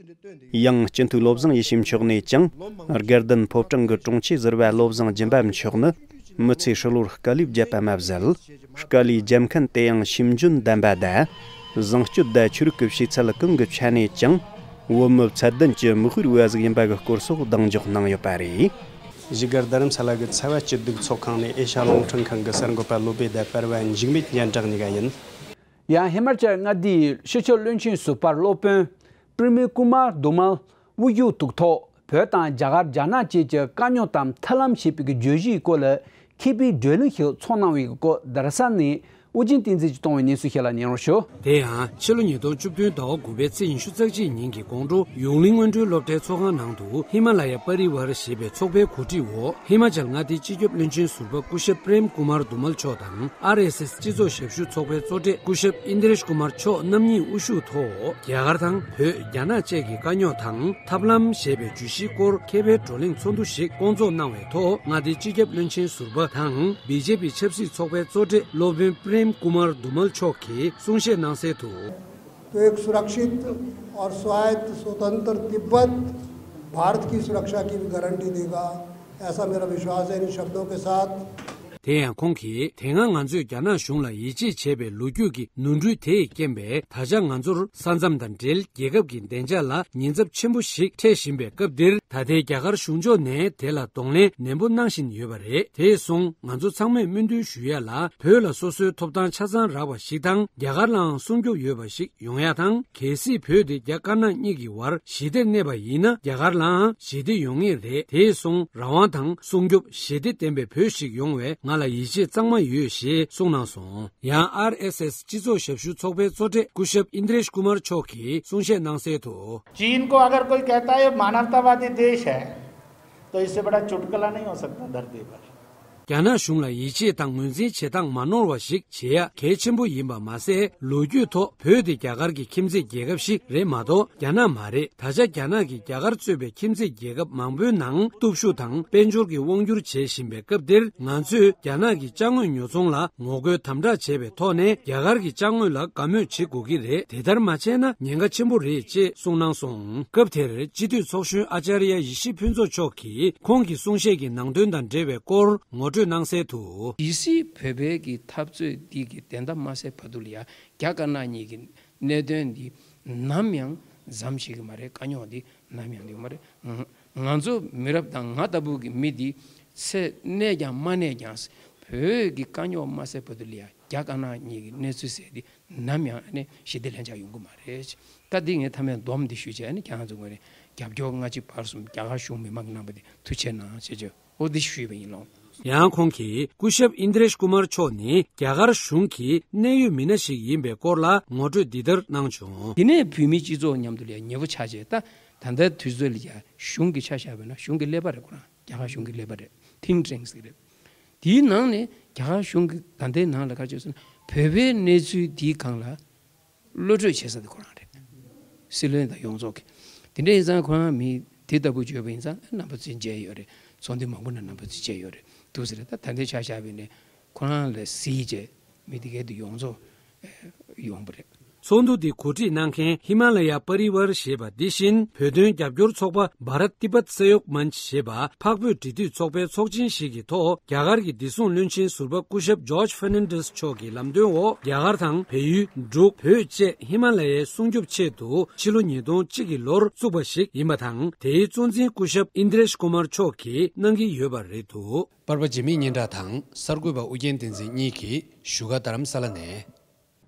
ཡང་སྤྱི་འཐུས་བློ་བཟང་ཡེ་ཤེས་མཆོག་ནས་ཀྱང་དགའ་ལྡན་ཕོ་བྲང་གི་དྲུང་ཆེ་ཟུར་པ་བློ་བཟང་སྦྱིན་པ་མཆོག་ནི་མི་ཚེ་ཧྲིལ་བོར་དཀའ་ལས་བརྒྱབ་པ་མ་ཟད། དཀའ་ལས་བརྒྱབ་མཁན་དེ་ཡང་ཤེས་འཇོན་ལྡན་པ་དང་། བཟང་སྤྱོད་དང་ཆོས་རིག་གི་བྱེད་ཚད་གང་གི་ཆ་ནས་ཀྱང་བོད་མི་ཚད་ལྡན་གྱི་མི་དཔེར་བ་ཟིག་ཡིན་པ་གི་སྐོར་སོགས་གདེང་འཇོག་གནང་ཡོད་པ་རེད། བཞུགས་སྒར་རྡ་རམ་ས་ལ་གི་ཚ་བ་སྐྱིད་སྡུག་ཚོགས་ཁང་ནས་ཨེ་ཤ་ཡ་རླུང་འཕྲིན་ཁང་གི་གསར་འགོད་པ་བློ་བྷེ་དང་པར་ཝན་འཇིགས་མེད་སྙན་གྲགས་གཉིས་ཀ་ཡིན། ཡང་ཧི་མ་ཅལ་མངའ་སྡེའི་སྤྱི་ཁྱབ་བློན་ཆེན་ཟུར་པ་སློབ་དཔོན་པྲེན་མི་ཀུ་མར་དྷུ་མལ་དབུ་བཞུགས་ཐུགས་ཐོག་བོད་དང་རྒྱ་གར་རྒྱ་ནག་བཅས་ཀྱི་དཀའ་རྙོག་དང་མཐུན་ལམ་ཞེས་པའི་བརྗོད་གཞིའི་སྐོར་ལ་མཁས་པའི་བགྲོ་གླེང་ཞིག་ཚོགས་གནང་བའི་སྐོར་རྡ་ས་ནས་ཨུ་རྒྱན་བསྟན་འཛིན་གྱིས་གཏོང་བའི་གནས་ཚུལ་ཞིག་ལ་ཉན་རོགས་ཞུ། དེ་ཡང་ཕྱི་ལོ་ཉིས་སྟོང་བཅུ་བདུན་ཟླ་བ་དགུ་པའི་ཚེས་ཉི་ཤུ་རྩ་གཅིག་ཉིན་གྱི་དགོང་དྲོ་ཡུང་ལིང་སྔོན་འགྲོའི་སློབ་གྲྭའི་ཚོགས་ཁང་ནང་དུ་ཧི་མ་ལ་ཡ་པ་རི་ཝར་ཞེས་པའི་ཚོགས་པའི་གོ་སྒྲིག་འོག་ཧི་མ་ཅལ་མངའ་སྡེའི་སྤྱི་ཁྱབ་བློན་ཆེན་ཟུར་པ་སྐུ་ཞབས་པྲེམ་ཀུ་མར་དྷུ་མལ་མཆོག་དང་། ཨར་ཨེས་ཨེས་སྤྱི་ཚོགས་ཞབས་ཞུ་ཚོགས་པའི་གཙོ་གྲས་སྐུ་ཞབས་ཨིན་དྲེཤ་ཀུ་མར་མཆོག་རྣམ་གཉིས་དབུ་བཞུགས་ཐོག་རྒྱ་གར་དང་བོད། རྒྱ་ནག་བཅས་ཀྱི་དཀའ་རྙོག་དང་ཐབས་ལམ་ཞེས་པའི་བརྗོད་གཞིའི་སྐོར་མཁས་པའི་བགྲོ་གླེང་ཚོགས་འདུ་ཞིག་བསྐོང་ཚོགས་གནང་བའི་ཐོག་མངའ་སྡེའི་སྤྱི་ཁྱབ་བློན་ཆེན་ཟུར་པ་དང་། བི་ཇེ་པི་ཆབ་སྲིད་ཚོགས་པའི་གཙོ་གྲས་སློབ་དཔོན་པྲེམ་ཀུ་མར་དྷུ་མལ་མཆོག་གིས་གསུང་བཤད་གནང་གསལ་དུ། तो एक सुरक्षित और स्वायत्त स्वतंत्र तिब्बत भारत की सुरक्षा की भी गारंटी देगा, ऐसा मेरा विश्वास है। इन शब्दों के साथ དེ་ཡང་ཁོང་གིས། དེ་སྔ་ང་ཚོས་རྒྱ་ནག་གཞུང་ལ་ཡིད་ཆེས་བྱས་པའི་ལོ་རྒྱུས་ཀྱི་ནོར་འཁྲུལ་དེས་རྐྱེན་པས། ད་ཆ་ང་ཚོར་ས་མཚམས་དང་འབྲེལ་རྒྱལ་ཁབ་ཀྱི་བདེ་འཇགས་ལ་ཉེན་ཚབས་ཆེན་པོ་ཞིག་འཕྲད་བཞིན་པའི་སྐབས་འདིར། ད་ལྟའི་རྒྱ་གར་གཞུང་ཕྱོགས་ནས་དེ་ལ་གདོང་ལེན་ནན་པོ་གནང་བཞིན་ཡོད་པ་རེད། དེ་སོང་ང་ཚོ་ཚང་མས་སྨོན་འདུན་ཞུ་ཡ་ལ། བོད་ལ་སོ་སོའི་ཐོབ་ཐང་ཆ་ཚང་རག་པ་ཞིག་དང་། རྒྱ་གར་ལའང་སྲུང་སྐྱོབ་ཡོད་པ་ཞིག་ཡོང་ཡ་དང་། གལ་སྲིད་བོད་དེ་རྒྱ་དཀར་ནག་གཉིས་ཀྱི་བར་ཞི་བདེར་གནས་པ་ཡིན་ན། རྒྱ་གར་ལའང་ཞི་བདེ་ཡོང་ངེས་རེད། དེ་སོང་རང་དབང་དང་སྲུང་སྐྱོབ་ཞི་བདེ་ལྡན་པའི་བོད་ཞིག་ཡོང་བའི་ང་ལ་ཡིད་ཆེས་གཙང་མ་ཡོད་ཞེས་གསུངས་གནང་སོང་། ཡང་ཨར་ཨེས་ཨེས་སྤྱི་ཚོགས་ཞབས་ཞུ་ཚོགས་པའི་གཙོ་གྲས་སྐུ་ཞབས་ཨིན་དྲེཤ་ཀུ་མར་མཆོག་གིས་གསུང་བཤད་གནང་གསལ་དུ། चीन को अगर कोई कहता है मानवतावादी देश है, तो इससे बड़ा चुटकुला नहीं हो सकता धरती पर। རྒྱ་ནག་གཞུང་ལ་ཡིད་ཆེས་དང་ངོས་འཛིན་བྱེད་སྟངས་མ་ནོར་བ་ཞིག་བྱེད་ཡ་གལ་ཆེན་པོ་ཡིན་པ་མ་ཟད། ལོ་རྒྱུས་ཐོག་བོད་དེ་རྒྱ་གར་གྱི་ཁྱིམ་མཚེས་རྒྱལ་ཁབ་ཞིག་རེད་མ་གཏོགས་རྒྱ་ནག་མ་རེད། ད་ཆ་རྒྱ་ནག་གིས་རྒྱ་གར་གཙོས་པའི་ཁྱིམ་མཚེས་རྒྱལ་ཁབ་མང་པོའི་ནང་སྟོབས་ཤུགས་དང་དཔལ་འབྱོར་གྱི་དབང་སྒྱུར་བྱེད་བཞིན་པའི་སྐབས་འདིར། ང་ཚོས་རྒྱ་ནག་གི་ཅ་དངོས་ཉོ་ཚོང་ལ་ངོ་རྒོལ་དམ་དྲག་བྱས་པའི་ཐོག་ནས། རྒྱ་གར་གྱི་ཅ་དངོས་ལ་དགའ་མོས་བྱེད་དགོས་ཀྱི་རེད། དེ་ལྟར་མ་བྱས་ན་ཉེན་ཁ་ཆེན་པོ་རེད། ཅེས་གསུངས་གནང་སོང་། སྐབས་དེར་སྤྱི་འཐུས་ཚོགས་གཞོན་ཨ་ཅཱརྱ་ཡེ་ཤེས་ཕུན་ཚོགས་མཆོག་གིས་ཁོང་གི་གསུང་བཤད་ཀྱི་ནང་དོན་དང་འབྲེལ་བའི་སྐོར་ངོ་སྤྲོད་གནང་གསལ་དུ། གལ་སྲིད་བོད་པའི་གི་འཐབ་རྩོད་འདི་གི་བདེན་མཐའ་མ་གསལ་བར་དུ་ལ་ཡ། རྒྱ་དཀར་ནག་གཉིས་ཀྱི་གནད་དོན་འདི་ནམ་ཡང་ཟམ་ཞིག་གི་མ་རེད། དཀའ་རྙོག་འདི་ནམ་ཡང་འདི་མ་རེད། ང་ང་ཚོ་མི་རབས་དང་ང་ལྟ་བུ་གི་མི་འདི་ཚེ་གནས་ཀྱང་མ་གནས་ཀྱང་། བོད་ཀྱི་དཀའ་རྙོག་མ་སེལ་བར་དུ་ལ་ཡ། རྒྱ་དཀར་ནག་གཉིས་ཀྱི་གནས་ཚུལ་ཟེར་འདི་ནམ་ཡང་ཨ་ནི་ཞི་བདེ་ལྷན་ཆགས་ཡོང་གི་མ་རེད། ད་འདི་ངས་མཐའ་མའི་སྡོམ་འདི་ཞུས་བྱས། ཨ་ནི་ཁྱེད་རང་ཚོ་ངོས་ནས་རྒྱབ་སྐྱོར་སྔ་ཕྱི་བར་གསུམ་རྒྱ་གར་གཞུང་མི་མང་གི་རྣམ་པ་འདི་ཐུགས་རྗེ་གནང་ཞེས་བརྗོད། འོ་འདི་ཞུས་པ་ཡིན་ལོ། ཡང་ཁོང་གིས་སྐུ་ཞབས་ཨིན་དྲེཤ་ཀུ་མར་མཆོག་ནི་རྒྱ་གར་གཞུང་གི་གནད་ཡོད་མི་སྣ་ཞིག་ཡིན་པའི་སྐོར་ལ་ངོ་སྤྲོད་འདི་ལྟར་གནང་བྱུང་། དེ་ནས་བོད་མིའི་སྤྱི་ཚོགས་མཉམ་དུ་ལ་ཉེ་པོ་ཆགས་བྱས། ད་ད་ལྟའི་དུས་ཚོད་ལ་ཡ་གཞུང་གི་ཆ་བཞག་པ་ཡིན་ན་གཞུང་གི་ཀླད་པ་རེད། ཁོ་རང་རྒྱ་གར་གཞུང་གི་ཀླད་པ་རེད། ཐིང་ཀྲེང་ཟེར་རེད། དེའི་ནང་ནས་རྒྱ་གར་གཞུང་གི་ད་ལྟའི་ནང་ལ་ག་རེ་བྱས་ཟེར་ན། བོད་པའི་གནས་ཚུལ་འདིའི་སྒང་ལ་བློ་གྲོས་བྱེད་ས་དེ་ཁོ་རང་རེད། སྲིད་བློན་དང་ཡོངས་རྫོགས་ཀྱི། དེ་འདྲ་ཡིན་ཙང་ཁོ་རང་མི་དེ་ལྟ་བུ་བརྗོད་པ་ཡིན་ཙང་རྣམ་པ་ཚོས་མཇལ་ཡོད་རེད། ཚོགས་འདུ་མང་པོ་ནང་རྣམ་པ་ཚོས་མཇལ་ཡོད་རེད། འདུག་ཟེར་རེད། ད་ད་ལྟའི་ཆ་བཞག་པ་ཡིན་ན་ཁོ་རང་ལ་གཟིགས་བྱས་མི་དེ་གའི་དེ་ཡོངས་རྫོགས་ཡོང་པ་རེད། ཚོགས་འདུ་འདི་གོ་སྒྲིག་གནང་མཁན་ཧི་མ་ལ་ཡ་པ་རི་ཝར་ཞེས་པ་འདི་བཞིན་བོད་དོན་རྒྱབ་སྐྱོར་ཚོགས་པ་བྷ་རཏ་ཏི་བད་ས་ཡོག་མན་ཆ་ཞེས་པ་འཕགས་བོད་འབྲེལ་མཐུད་ཚོགས་པའི་ཚོགས་ཆེན་ཞིག་གི་ཐོག་རྒྱ་གར་གྱི་བདེ་སྲུང་བློན་ཆེན་ཟུར་པ་སྐུ་ཞབས་ཇོརྗ་ཧྥེར་ནན་ཌེས་མཆོག་གི་ལམ་སྟོན་འོག་རྒྱ་གར་དང་བལ་ཡུལ། འབྲུག་བོད་བཅས་ཧི་མ་ལ་ཡའི་སྲུང་སྐྱོབ་ཆེད་དུ་ཕྱི་ལོ་ཉིས་སྟོང་གཅིག་གི་ལོར་བཙུགས་པ་ཞིག་ཡིན་པ་དང་། དེའི་གཙོ་འཛིན་སྐུ་ཞབས་ཨིན་དྲེཤ་ཀུ་མར་མཆོག་གིས་གནང་གི་ཡོད་པ་རེད་འདུག་པར་པ་འཇིགས་མེད་སྙན་གྲགས་དང་གསར་འགོད་པ་ཨུ་རྒྱན་བསྟན་འཛིན་གཉིས་ཀྱིས་བཞུགས་སྒར་རྡ་རམ་ས་ལ་ནས།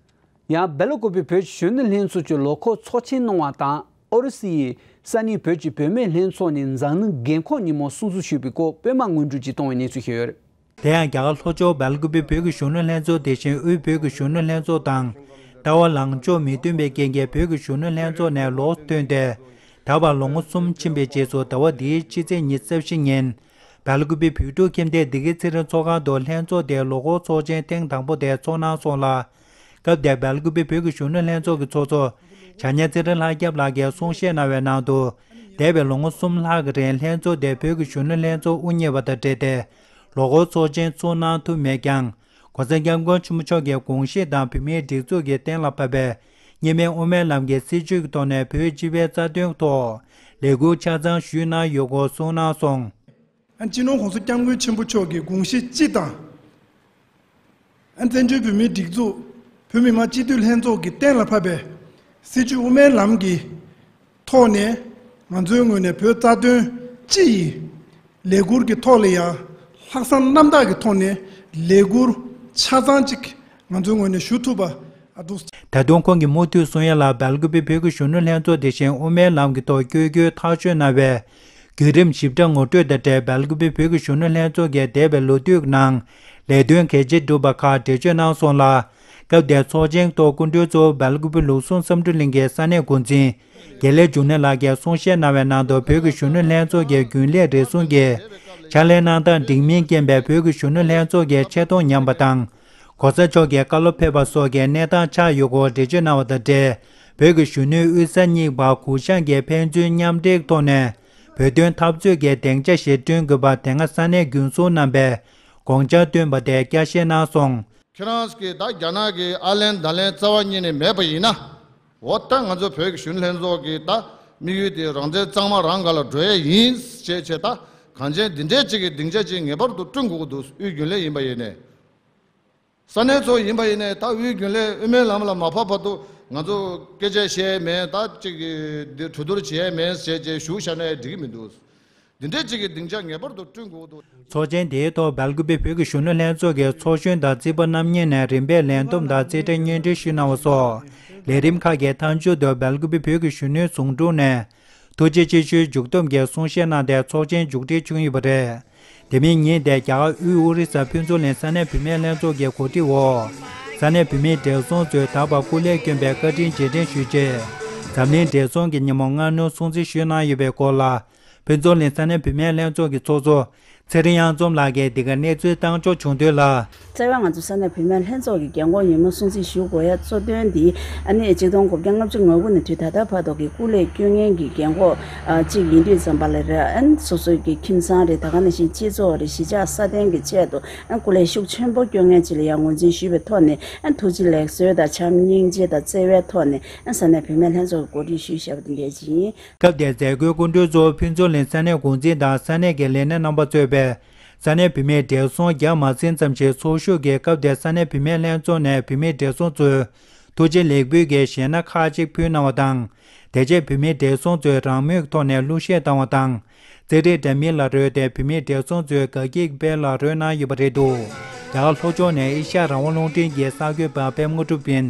ཡང་སྦེལ་ཀོབ་པའི་བོད་ཀྱི་གཞོན་ནུ་ལྷན་ཚོགས་ཀྱི་ལོ་འཁོར་ཚོགས་ཆེན་གནང་བ་དང་། ཨོ་རི་སི་ཡི་ས་གནས་བོད་ཀྱི་བུད་མེད་ལྷན་ཚོགས་ནས་འཛམ་གླིང་རྒན་འཁོགས་ཉིན་མོ་སྲུང་བརྩི་ཞུས་པའི་སྐོར་པད་མ་དངོས་གྲུབ་ཀྱིས་གཏོང་བའི་གནས་ཚུལ་ཞིག་ཡོད། དེ་ཡང་རྒྱ་གར་ལྷོ་ཕྱོགས་སྦེལ་ཀོབ་པའི་བོད་ཀྱི་གཞོན་ནུ་ལྷན་ཚོགས་དེ་བཞིན་དབུས་བོད་ཀྱི་གཞོན་ནུ་ལྷན་ཚོགས་དང་། ལྟ་བ་ལངས་ཕྱོགས་མི་མཐུན་པའི་རྐྱེན་གྱིས་བོད་ཀྱི་གཞོན་ནུ་ལྷན་ཚོགས་ནས་ལོག་ཐོན་ཏེ། ད་བར་ལོ་ངོ་གསུམ་ཕྱིན་པའི་རྗེས་སུ་ཟླ་བ་འདིའི་ཕྱི་ཚེས་ཉི་ཤུ་རྩ་བཞི་ཉིན། སྦེལ་ཀོབ་པའི་བོད་ཕྲུག་ཁྱིམ་སྡེ་བདེ་སྐྱིད་ཚེ་རིང་ཚོགས་ཁང་དུ་ལྷན་ཚོགས་དེའི་ལོ་འཁོར་ཚོགས་ཆེན་ཐེངས་དང་པོ་དེ་ཚོགས་གནང་སོང་ལ། སྐབས་དེར་སྦེལ་ཀོབ་པའི་བོད་ཀྱི་གཞོན་ནུ་ལྷན་ཚོགས་ཀྱི་ཚོགས་གཙོ་བྱ་ཉ་ཚེ་རིང་ལྷ་སྐྱབས་ལགས་ཀྱིས་གསུང་བཤད་གནང་བའི་ནང་དུ། འདས་པའི་ལོ་ངོ་གསུམ་ལྷག་གི་རིང་ལྷན་ཚོགས་དེ་བོད་ཀྱི་གཞོན་ནུ་ལྷན་ཚོགས་དབུ་བརྙེས་པ་དང་འབྲེལ་ཏེ། ལོ་འཁོར་ཚོགས་ཆེན་ཚོགས་གནང་ཐུབ་མེད་ཀྱང་། ༸གོང་ས་༸སྐྱབས་མགོན་ཆེན་པོ་མཆོག་གི་དགོངས་གཞི་དང་བོད་མིའི་སྒྲིག་འཛུགས་ཀྱི་གཏན་ལ་ཕབ་པའི་གཉིས་སྨན་དབུ་མའི་ལམ་གྱི་སྲིད་བྱུས་ཀྱི་ཐོག་ནས་བོད་སྤྱི་པའི་རྩ་དོན་ཐོག་ལས་འགུལ་ཆ་ཚང་ཞུས་གནང་ཡོད་སྐོར་གསུངས་གནང་སོང་། ཨ་སྤྱི་ནོར་༸གོང་ས་༸སྐྱབས་མགོན་ཆེན་པོ་མཆོག་གི་དགོངས་གཞི་སྤྱི་དང་། ཨ་བཙན་བྱོལ་བོད་མིའི་སྒྲིག་འཛུགས་བོད་མི་མང་སྤྱི་འཐུས་ལྷན་ཚོགས་ཀྱི་གཏན་ལ་ཕབ་པའི་སྲིད་བྱུས་དབུ་མའི་ལམ་གྱི་ཐོག་ནས་ང་ཚོའི་ངོས་ནས་བོད་རྩ་དོན་སྤྱི་ཡི་ལས་འགུལ་གྱི་ཐོག་ལ་ཡང་ལྷག་བསམ་རྣམ་དག་གི་ཐོག་ནས་ལས་འགུལ་ཆ་ཚང་གཅིག་ང་ཚོའི་ངོས་ནས་ཞུ་ཐུབ་པ་ཨ་འདུག་ད་དུང་ཁོང་གིས་མུ་མཐུད་གསུང་ཡ་ལ། སྦེལ་ཀོབ་པའི་བོད་ཀྱི་གཞོན་ནུ་ལྷན་ཚོགས་དེ་བཞིན་དབུ་མའི་ལམ་གྱི་ཐོག་བསྐྱོད་རྒྱུའི་ཐག་གཅོད་གནང་བའི་བརྒྱུད་རིམ་ཞིབ་ཕྲ་ངོ་སྤྲོད་དང་འབྲེལ། སྦེལ་ཀོབ་པའི་བོད་ཀྱི་གཞོན་ནུ་ལྷན་ཚོགས་ཀྱིས་འདས་པའི་ལོ་དུས་ནང་ལས་དོན་གལ་ཆེ་བསྒྲུབས་པ་ཁག་འགྲེལ་བརྗོད་གནང་སོང་ལ། སྐབས་དེར་ཚོགས་ཆེན་ཐོག་སྐུ་མགྲོན་གཙོ་བོ་སྦེལ་ཀོབ་པའི་ལུགས་ཟུང་བསམ་གྲུབ་གླིང་གི་ས་གནས་འགོ་འཛིན་དགེ་ལེགས་འབྱུང་གནས་ལགས་ཀྱིས་གསུང་བཤད་གནང་བའི་ནང་དུ། བོད་ཀྱི་གཞོན་ནུ་ལྷན་ཚོགས་ཀྱི་རྒྱུན་ལས་རེ་ཟུང་གིས་ཕྱག་ལས་གནང་སྟངས་འགྲིག་མིན་རྐྱེན་པས་བོད་ཀྱི་གཞོན་ནུ་ལྷན་ཚོགས་ཀྱི་ཆེ་མཐོང་ཉམས་པ་དང་། ༸གོང་ས་མཆོག་གིས་བཀའ་སློབ་ཕེབས་པ་སོགས་ཀྱི་གནས་སྟངས་ཆགས་ཡོད་སྐོར་འགྲེལ་བརྗོད་གནང་བ་དང་འབྲེལ། བོད་ཀྱི་གཞོན་ནུའི་དབུས་ས་གཉིས་བར་གུ་བཤངས་ཀྱིས་ཕན་ཚུན་མཉམ་འབྲེལ་ཐོག་ནས་བོད་དོན་འཐབ་རྩོད་ཀྱི་སྡིངས་ཆ་ཞིག་བསྐྲུན་དགོས་པ་དེ་སྔ་ས་གནས་རྒྱུན་བཟུང་གནང་པའི་དགོངས་འཆར་བཏོན་པ་དེ་བསྐྱར་བཤད་གནང་སོང་། ཁྱེད་རང་གིས་ད་རྒྱ་ནག་གི་ཨ་ལན་བརྡ་ལན་རྩ་བ་ཉིད་ནས་མེད་པ་ཡིན་ན། འོ་ད་ང་ཚོ་བོད་ཀྱི་གཞོན་ནུ་ལྷན་ཚོགས་ཀྱི་ད་དམིགས་ཡུལ་དེ་རང་བཙན་གཙང་མ་རང་སྒང་ལ་འགྲོ་ཡས་ཡིན་ཞེས་བྱས། ད་གངས་ཅན་འདི་འདྲའི་ཅིག་གི་སྡིངས་ཆ་ཅིག་ངེས་པར་དུ་བསྐྲུན་དགོས་ཀྱི་འདུག་དབུས་རྒྱུན་ལས་ཡིན་པ་ཡིན་ནས། ས་གནས་ཚོ་ཡིན་པ་ཡིན་ནའི་ད་དབུས་རྒྱུན་ལས་དབུ་མའི་ལམ་ལ་མ་བབས་བར་དུ་ང་ཚོ་སྐད་ཆ་བཤད་ཡས་མེད། ད་ཅིག་གི་འདི་གྲོས་བསྡུར་བྱེད་ཡས་མེད་ཟེར་བྱས་བཞུགས་བཞག་ན་ཡང་འགྲིག་གི་མི་འདུག་འདི་འདྲའི་ཅིག་གི་སྡིངས་ཆ་ངེས་པར་དུ་བསྐྲུན་དགོས་འདུག་ཚོགས་ཆེན་དེའི་ཐོག་སྦེལ་ཀོབ་པའི་བོད་ཀྱི་གཞོན་ནུ་ལྷན་ཚོགས་ཀྱི་ཚོགས་གཞོན་དང་རྩིས་པ་རྣམ་གཉིས་ནས་རིམ་པས་ལས་བསྡོམས་དང་རྩིས་ཁྲ་སྙན་སྒྲོན་ཞུས་གནང་བ་སོགས་ལས་རིམ་ཁག་གི་མཐའ་མཇུག་ཏུ་སྦེལ་ཀོབ་པའི་བོད་ཀྱི་གཞོན་ནུའི་ཟུང་དྲུང་ནས། ཐུགས་རྗེ་ཆེ་ཞུའི་མཇུག་བསྡོམས་ཀྱི་གསུང་བཤད་གནང་སྟེ་ཚོགས་ཆེན་མཇུག་སྒྲིལ་བྱུང་ཡོད་པ་རེད། དེ་མིན་ཉིན་དེར་རྒྱ་གར་དབུས་ཨོ་རི་ས་ཕུན་ཚོགས་གླིང་ས་གནས་བུད་མེད་ལྷན་ཚོགས་ཀྱི་གོ་སྒྲིག་འོག་ས་གནས་བུད་མེད་བགྲེས་སོང་ཚོས་ད་བར་སྐུ་ལས་བསྐྱོན་པའི་བཀའ་དྲིན་རྗེས་དྲན་ཞུ་ཆེད། འཛམ་གླིང་བགྲེས་སོང་གི་ཉིན་མོ་སྔ་སྣུར་སྲུང་བརྩི་ཞུས་གནང་ཡོད་པའི་སྐོར་ལ། ཕུན་ཚོགས་གླིང་ས་གནས་བུད་མེད་ལྷན་ཚོགས་ཀྱི་ཚོགས་གཙོ། ཚེ་རིང་གཡང་འཛོམས་ལགས་ཀྱིས་འདི་གར་གནས་ཚུལ་བཏང་འབྱོར་བྱུང་དོན་ལ། རྩ་བའི་ང་ཚོ་ས་གནས་བུད་མེད་ལྷན་ཚོགས་ཀྱི་རྒན་གོག་ཉིན་མོ་སྲུང་བརྩི་ཞུ་དགོས་ཡ་གཙོ་དོན་འདི་ཨ་ནི་ཆིག་སྟོང་དགུ་བརྒྱ་ལྔ་བཅུ་ང་དགུ་ནས་དུས་ད་ལྟ་བར་དུ་གི་སྐུ་ལས་སྐྱོན་མཁན་གྱི་རྒན་གོག་ཨ་གཅིག་ཡིན་དུས་ཙམ་པ་ལ་རེད། ཨ་ནི་སོ་སོའི་གི་ཁྱིམ་ཚང་རེད། ད་ག་ནང་བཞིན་སྤྱི་ཚོགས་རེད། གཞིས་ཆགས་སྲ་བརྟན་གྱི་ཆེད་དུ་ཨ་སྐུ་ལས་ཤུགས་ཆེན་པོ་སྐྱོན་མཁན་ཅིག་ལ་ཡང་ངོས་འཛིན་ཞུས་པའི་ཐོག་ནས་ཨ་ཐུགས་རྗེ་ལེགས་གསོལ་དང་འཆམ་སྙིང་རྗེ་དང་བརྩེ་བའི་ཐོག་ནས་ཨ་ས་གནས་བུད་མེད་ལྷན་ཚོགས་ཀྱི་གོ་སྒྲིག་ཞུས་བཞག་པ་དེ་འདྲ་ཅིག་ཡིན། སྐབས་དེར་མཛད་སྒོའི་སྐུ་མགྲོན་གཙོ་བོ་ཕུན་ཚོགས་གླིང་ས་གནས་འགོ་འཛིན་དང་ས་གནས་ཀྱི་ལས་སྣེ་རྣམ་པ་གཙོས་པའི་ས་གནས་བུད་མེད་བགྲེས་སོང་བརྒྱ་མ་ཟིན་ཙམ་ཞིག་ཚོགས་ཞུགས་ཀྱིས་སྐབས་དེར་ས་གནས་བུད་མེད་ལྷན་ཚོགས་ནས་བུད་མེད་བགྲེས་སོང་ཚོའི་ཐུགས་རྗེ་ལེགས་འབུལ་གྱི་གཞས་སྣ་ཁག་ཅིག་ཕུལ་གནང་བ་དང་། དེ་རྗེས་བུད་མེད་བགྲེས་སོང་ཚོས་རང་མོས་ཐོག་ནས་གླུ་གཞས་བཏང་བ་དང་། རྩེད་རིགས་འདྲ་མིན་ལ་རོལ་ཏེ་བུད་མེད་བགྲེས་སོང་ཚོའི་དགའ་སྐྱིད་དཔལ་ལ་རོལ་གནང་ཡོད་པ་རེད་འདུག་རྒྱ་གར་ལྷོ་ཕྱོགས་ནས་ཨེ་ཤ་ཡ་རང་དབང་རླུང་འཕྲིན་གྱི་གསར་འགོད་པ་པད་མ་དངོས་གྲུབ་ཡིན།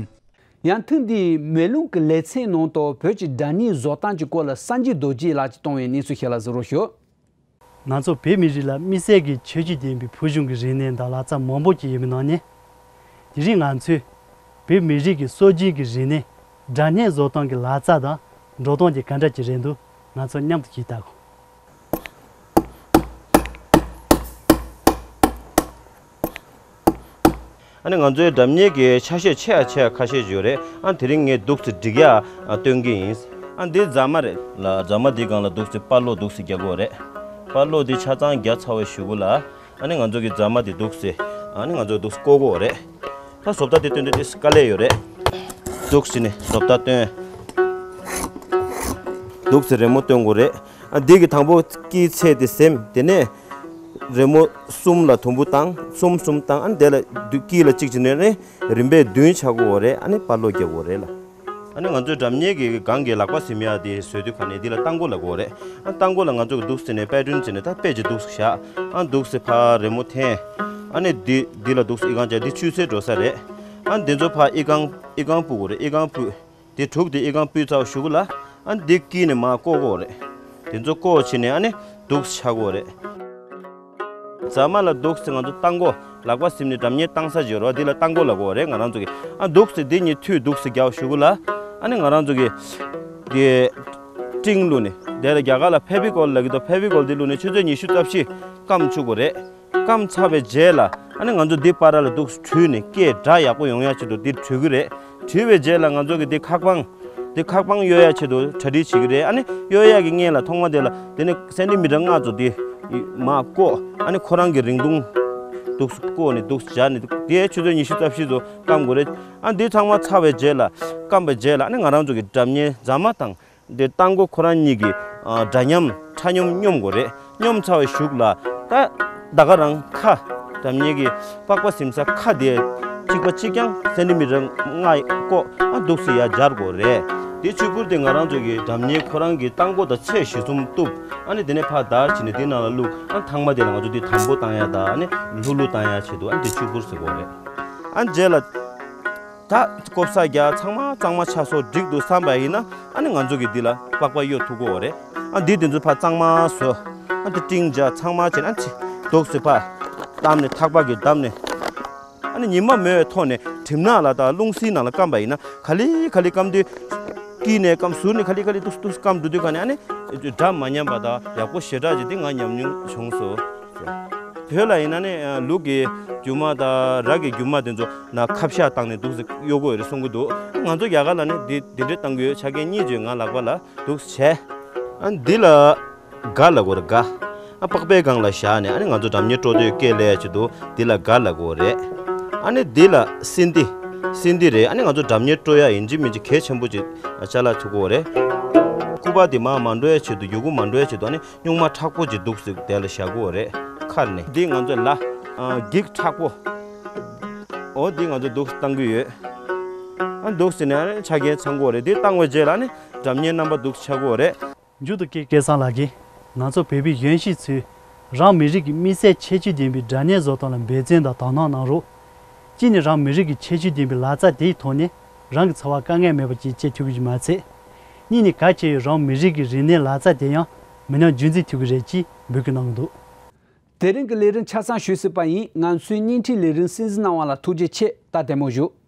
ཡང་ཐེངས་འདིའི་མེ་རླུང་གི་ལེ་ཚན་ནང་དུ་བོད་ཀྱི་སྒྲ་སྙན་བཟོ་སྟངས་ཀྱི་སྐོར་ལ་སངས་རྒྱས་རྡོ་རྗེ་ལགས་ཀྱིས་གཏོང་བའི་གནས་ཚུལ་ཞིག་ལ་གཟིགས་རོགས་ཞུ། ང་ཚོ་བོད་མི་རིགས་ལ་དམིགས་བསལ་གྱི་ཁྱད་ཆོས་ལྡན་པའི་ཕུལ་བྱུང་གི་རིག་གནས་དང་ལག་རྩལ་མང་པོ་ཞིག་ཡོད་པའི་ནང་ནས། དེ་རིང་ང་ཚོས་བོད་མི་རིགས་ཀྱི་སྲོལ་རྒྱུན་གྱི་རིག་གནས་སྒྲ་སྙན་བཟོ་སྟངས་ཀྱི་ལག་རྩལ་དང་འགྲོ་སྟངས་དེ་ག་འདྲ་ཅིག་རེད་འདུག་ང་ཚོ་མཉམ་དུ་ཅིག་ལྟ་དགོས། ཨ་ནི་ང་ཚོའི་སྒྲ་སྙན་གྱི་ཆ་ཤས་ཆེ་ཡ་ཆེ་ཡ་ཁ་ཤས་ཡོད་རེད། ཨ་དེ་རིང་ངས་འདུག་སེ་སྒྲིག་ཡ་ཨ་སྟོན་གྱི་ཡིན། ཨ་འདི་རྫ་མ་རེད་ལ། རྫ་མ་འདི་སྒང་ལ་འདུག་སེ་སྤར་ལོ་འདུག་སེ་རྒྱག་གི་ཡོད་རེད། སྤར་ལོ་འདི་ཆ་ཚང་རྒྱག་ཚར་བའི་གཞུག་གུ་ལ། ཨ་ནི་ང་ཚོ་གི་རྫ་མ་འདི་འདུག་སེ་ཨ་ནི་ང་ཚོ་འདུག་སེ་བརྐོ་གི་ཡོད་རེད། ད་བཟོ་ལྟ་འདི་སྟོན་དུས་ཏོག་ཙམ་དཀའ་ལས་ཡོད་རེད། འདུག་སེ་ནི་བཟོ་ལྟ་སྟོན། འདུག་སེ་རི་མོ་སྟོན་དགོས་རེད། ཨ་འདི་གི་དང་པོ་དཀྱིལ་ཚད་དེ་ཟིན། དེ་ནས་རི་མོ་གསུམ་ལ་དུམ་བུ་བཏང་། གསུམ་གསུམ་བཏང་། ཨ་ནི་དེ་ལ་དཀྱིལ་ལ་གཅིག་བྱས་ནས་ནི་རིམ་པས་བདུན་ཆགས་ཀྱི་ཡོད་རེད། ཨ་ནི་སྤར་ལོ་རྒྱག་དགོས་རེད་ལ། ཨ་ནི་ང་ཚོའི་སྒྲ་སྙན་གྱི་སྒང་གི་ལག་པ་ཟིན་ཡ་དེ་བཟོས་དུས་ག་ནས་འདི་ལ་རྟ་མགོ་ལབ་ཀྱི་ཡོད་རེད། ཨ་རྟ་མགོ་ལ་ང་ཚོ་གི་འདུག་སེ་ནས་པད་སྒྲོན་བྱས་ནས་ད་དཔེ་ཅིག་འདུག་སེ་བཞག་ཨ་འདུག་སེ་ཕར་རི་མོ་འཐེན། ཨ་ནི་འདི་འདི་ལ་འདུག་སེ་ཨི་ཁང་བྱས། འདི་ཆུ་སེར་འགྲོ་ས་རེད། ཨ་འདི་ཚོ་ཕར་ཨི་ཁང་ཨི་ཁང་སྤུ་དགོས་རེད། ཨི་ཁང་སྤུས། དེ་དྲུག་དེ་ཨི་ཁང་སྤུས་ཚར་བའི་གཞུག་གུ་ལ། ཨ་འདི་དཀྱིལ་ནས་མར་བརྐོ་དགོས་རེད། དེ་ཚོ་བརྐོ་བྱས་ནས་ཨ་ནི་འདུག་སེ་ཆགས་དགོས་རེད། རྫ་མ་ལ་འདུག་སེ་ང་ཚོ་རྟ་མགོ། ལག་པ་ཟིན་ནས་སྒྲ་སྙན་བཏང་ས་ཅིག་ཡོད་རེད་བ། འདི་ལ་རྟ་མགོ་ལབ་ཀྱི་ཡོད་རེད་ང་རང་ཚོ་གི། ཨ་འདུག་སེ་འདི་གཉིས་མཐུད་འདུག་སེ་རྒྱག་པའི་གཞུག་གུ་ལ། ཨ་ནི་ང་རང་ཚོ་གི་འདི་སྤྲིན་བླུགས་ནས། དེ་ལ་རྒྱ་གར་ལ་ཕེ་བི་ཀོལ་ལབ་ཀྱི་འདུག་ཕེ་བི་ཀོལ་འདི་བླུགས་ནས་ཆུ་ཚོད་ཉི་ཤུ་རྩ་བཞི་སྐམ་བཅུག་དགོས་རེད། སྐམ་ཚར་བའི་རྗེས་ལ་ཨ་ནི་ང་ཚོ་འདི་བར་ལ་འདུག་སེ་བྲུས་ནས་སྐད་སྒྲ་ཡག་པོ་ཡོང་ཡ་ཆེད་དུ་འདི་བྲུས་ཀྱི་རེད། བྲུས་པའི་རྗེས་ལ་ང་ཚོ་གི་འདི་ཁ་པང་། འདི་ཁ་པང་གཡོག་ཡ་ཆེད་དུ་གྲ་སྒྲིག་བྱེད་ཀྱི་རེད། ཨ་ནི་གཡོག་ཡ་གི་སྔོན་ལ་ཐོག་མ་དེ་ལ་དེ་ནི་སེན་ཏི་མི་ཊར་ལྔ་ཙམ་འདི་མར་བརྐོ། ཨ་ནི་ཁོ་རང་གི་རིང་ཐུང་འདུག་སེ་བརྐོ་ནས་འདུག་སེ་སྦྱར་ནས་དེ་ཆུ་ཚོད་ཉི་ཤུ་རྩ་བཞི་ཙམ་སྐམ་དགོས་རེད། ཨ་འདི་ཚང་མ་ཚར་བའི་རྗེས་ལ། སྐམ་པའི་རྗེས་ལ་ཨ་ནི་ང་རང་ཚོ་གི་སྒྲ་སྙན་རྫ་མ་དང་། འདི་རྟ་མགོ་ཁོ་རང་གཉིས་ཀྱི་ཨ་འདྲ་མཉམ་ཁྲ་སྙོམས་སྙོམས་དགོས་རེད། སྙོམས་ཚར་བའི་གཞུག་ལ་ད་ད་ག་རང་ཁ། སྒྲ་སྙན་གྱི་པགས་པ་ཟིན་ས་ཁ་དེ་གཅིག་པ་གཅིག་རྐྱང་སེན་ཏི་མི་ཊར་ལྔ་བརྐོ། ཨ་འདུག་སེ་ཡར་སྦྱར་དགོས་རེད། དེ་ཆུ་བུར་དེ་ང་རང་ཚོ་གི་སྒྲ་སྙན་ཁོ་རང་གི་རྟ་མགོ་དང་ཕྱེད་བཞི་གསུམ་གཏུབ། ཨ་ནི་དེ་ནས་ཕར་བརྡར་བྱས་ནས་དེ་ནང་ལ་བླུགས། ཨ་ཐང་མ་དེ་ལ་ང་ཚོ་དེ་དམ་པོ་བཏང་ཡ་དང་། ཨ་ནི་ལྷུག་ལྷུག་བཏང་ཡ་ཆེད་དུ་ཨ་ནི་དེ་ཆུ་བུར་ཟེར་དགོས་རེད། ཨ་རྗེས་ལ། ད་བརྐོ་བཟའ་རྒྱག་ཚང་མ་གཙང་མ་ཆགས་སོང་། འགྲིག་འདུག་བསམ་པ་ཡིན་ན། ཨ་ནི་ང་ཚོ་གི་འདི་ལ་པགས་པ་གཡོག་ཐུབ་ཀྱི་ཡོད་རེད། ཨ་འདི་དེ་ཚོ་ཕར་གཙང་མ་བཟོ། ཨ་འདི་སྤྲིན་བྱས་གཙང་མ་བྱས་ན། ཨ་ནི་འདུག་སེ་ཕར་བསྡམས་ནས། ཐག་པ་གིས་བསྡམས་ནས། ཨ་ནི་ཉི་མ་མེད་པའི་ཐོག་ནས་གྲིབ་ནག་ལ་དང་རླུང་བསིལ་ནང་ལ་སྐམ་པ་ཡིན་ན། ག་ལེ་ག་ལེ་སྐམ་དུས། དཀྱིལ་ནས་སྐམ། ཟུར་ནས་ག་ལེ་ག་ལེ་འདུག་སེ་འདུག་སེ་སྐམ་འགྲོ་དུས་ག་ནས་ཨ་ནི་སྒྲ་མ་ཉམས་པ་དང་ཡག་པོ་ཞེ་དྲག་ཅིག་འདི་ང་ཉམས་མྱོང་བྱུང་སོང་། བོད་ལ་ཡིན་ན་ནི་ལུག་གི་རྒྱུ་མ་དང་ར་གི་རྒྱུ་མ་དེ་ཚོ་ནང་ཁ་བཤད་བཏང་ནས་འདུག་སེ་གཡོག་གི་ཡོད་རེད་གསུང་གི་འདུག་ང་ཚོ་རྒྱ་གར་ལ་ནི་འདི་འདི་འདྲས་བཏང་གི་ཡོད། ཆ་རྐྱེན་གཉིས་ཅིག་ང་ལག་པ་ལ་འདུག་སེ་བྱས། ཨ་འདི་ལ་སྒ་ལབ་ཀྱི་ཡོད་རེད། སྒ། ཨ་པགས་པའི་སྒང་ལ་བཞག་ནས། ཨ་ནི་ང་ཚོ་སྒྲ་སྙན་དཀྲོལ་དུས་སྐད་སླེབས་ཡ་ཆེད་དུ་འདི་ལ་སྒ་ལབ་ཀྱི་ཡོད་རེད། ཨ་ནི་འདི་ལ་སིན་ཏི། སིན་ཏི་རེད། ཨ་ནི་ང་ཚོ་སྒྲ་སྙན་དཀྲོལ་ཡ་ཡིན་གཅིག་མིན་གཅིག་གལ་ཆེན་པོ་ཅིག་ཅ་ལག་ཐུག་གི་ཡོད་རེད། སྐུད་པ་འདི་མར་མ་འགྲོ་ཡ་ཆེད་དུ། ཡུ་གུ་མ་འགྲོ་ཡ་ཆེད་དུ། ཨ་ནི་སྨྱུག་མ་མཁྲེགས་པོ་ཅིག་འདུག་སེ་དེ་ལ་བཞག་གི་ཡོད་རེད། ཁར་ནས་འདི་ང་ཚོ་ལ་ཨ་འགྱིག་མཁྲེགས་པོ། འོ་འདི་ང་ཚོ་འདུག་སེ་བཏང་གི་ཡོད། ཨ་འདུག་སེ་ནས་ཨ་ནི་ཆ་རྐྱེན་ཚང་གི་ཡོད་རེད། འདི་བཏང་བའི་རྗེས་ལ་ཨ་ནི་སྒྲ་སྙན་རྣམ་པ་འདུག་སེ་ཆགས་ཀྱི་ཡོད་རེད། མཇུག་ཏུ་སྐལ་སྐལ་བཟང་ལགས་ཀྱིས་ང་ཚོ་བོད་པའི་གཞོན་སྐྱེས་ཚོས་རང་མི་རིགས་ཀྱི་དམིགས་བསལ་ཁྱད་ཆོས་ལྡན་པའི་སྒྲ་སྙན་བཟོ་སྟངས་ལ་འབད་བརྩོན་དང་དོ་སྣང་གནང་རོགས། གཅིག་ནས་རང་མི་རིགས་ཀྱི་ཁྱད་ཆོས་ལྡན་པའི་ལག་རྩལ་དེའི་ཐོག་ནས་རང་གི་འཚོ་བར་དཀའ་ངལ་མེད་པ་ཅིག་སྐྱེལ་ཐུབ་ཀྱི་ཡོད་མ་ཚད། གཉིས་ནས་གལ་ཆེ་བའི་རང་མི་རིགས་ཀྱི་རིག་གནས་ལག་རྩལ་དེ་ཡང་མི་ཉམས་རྒྱུན་འཛིན་ཐུབ་ཀྱི་རེད་ཅེས་འབོད་སྐུལ་གནང་གི་འདུག་དེ་རིང་གི་ལས་རིམ་ཆ་ཚང་ཞུས་ཟིན་པ་ཡིན། ང་ཚོའི་བརྙན་འཕྲིན་ལས་རིམ་གསན་གཟིགས་གནང་བ་ལ་ཐུགས་རྗེ་ཆེ། ད་བདེ་མོ་བཞུགས།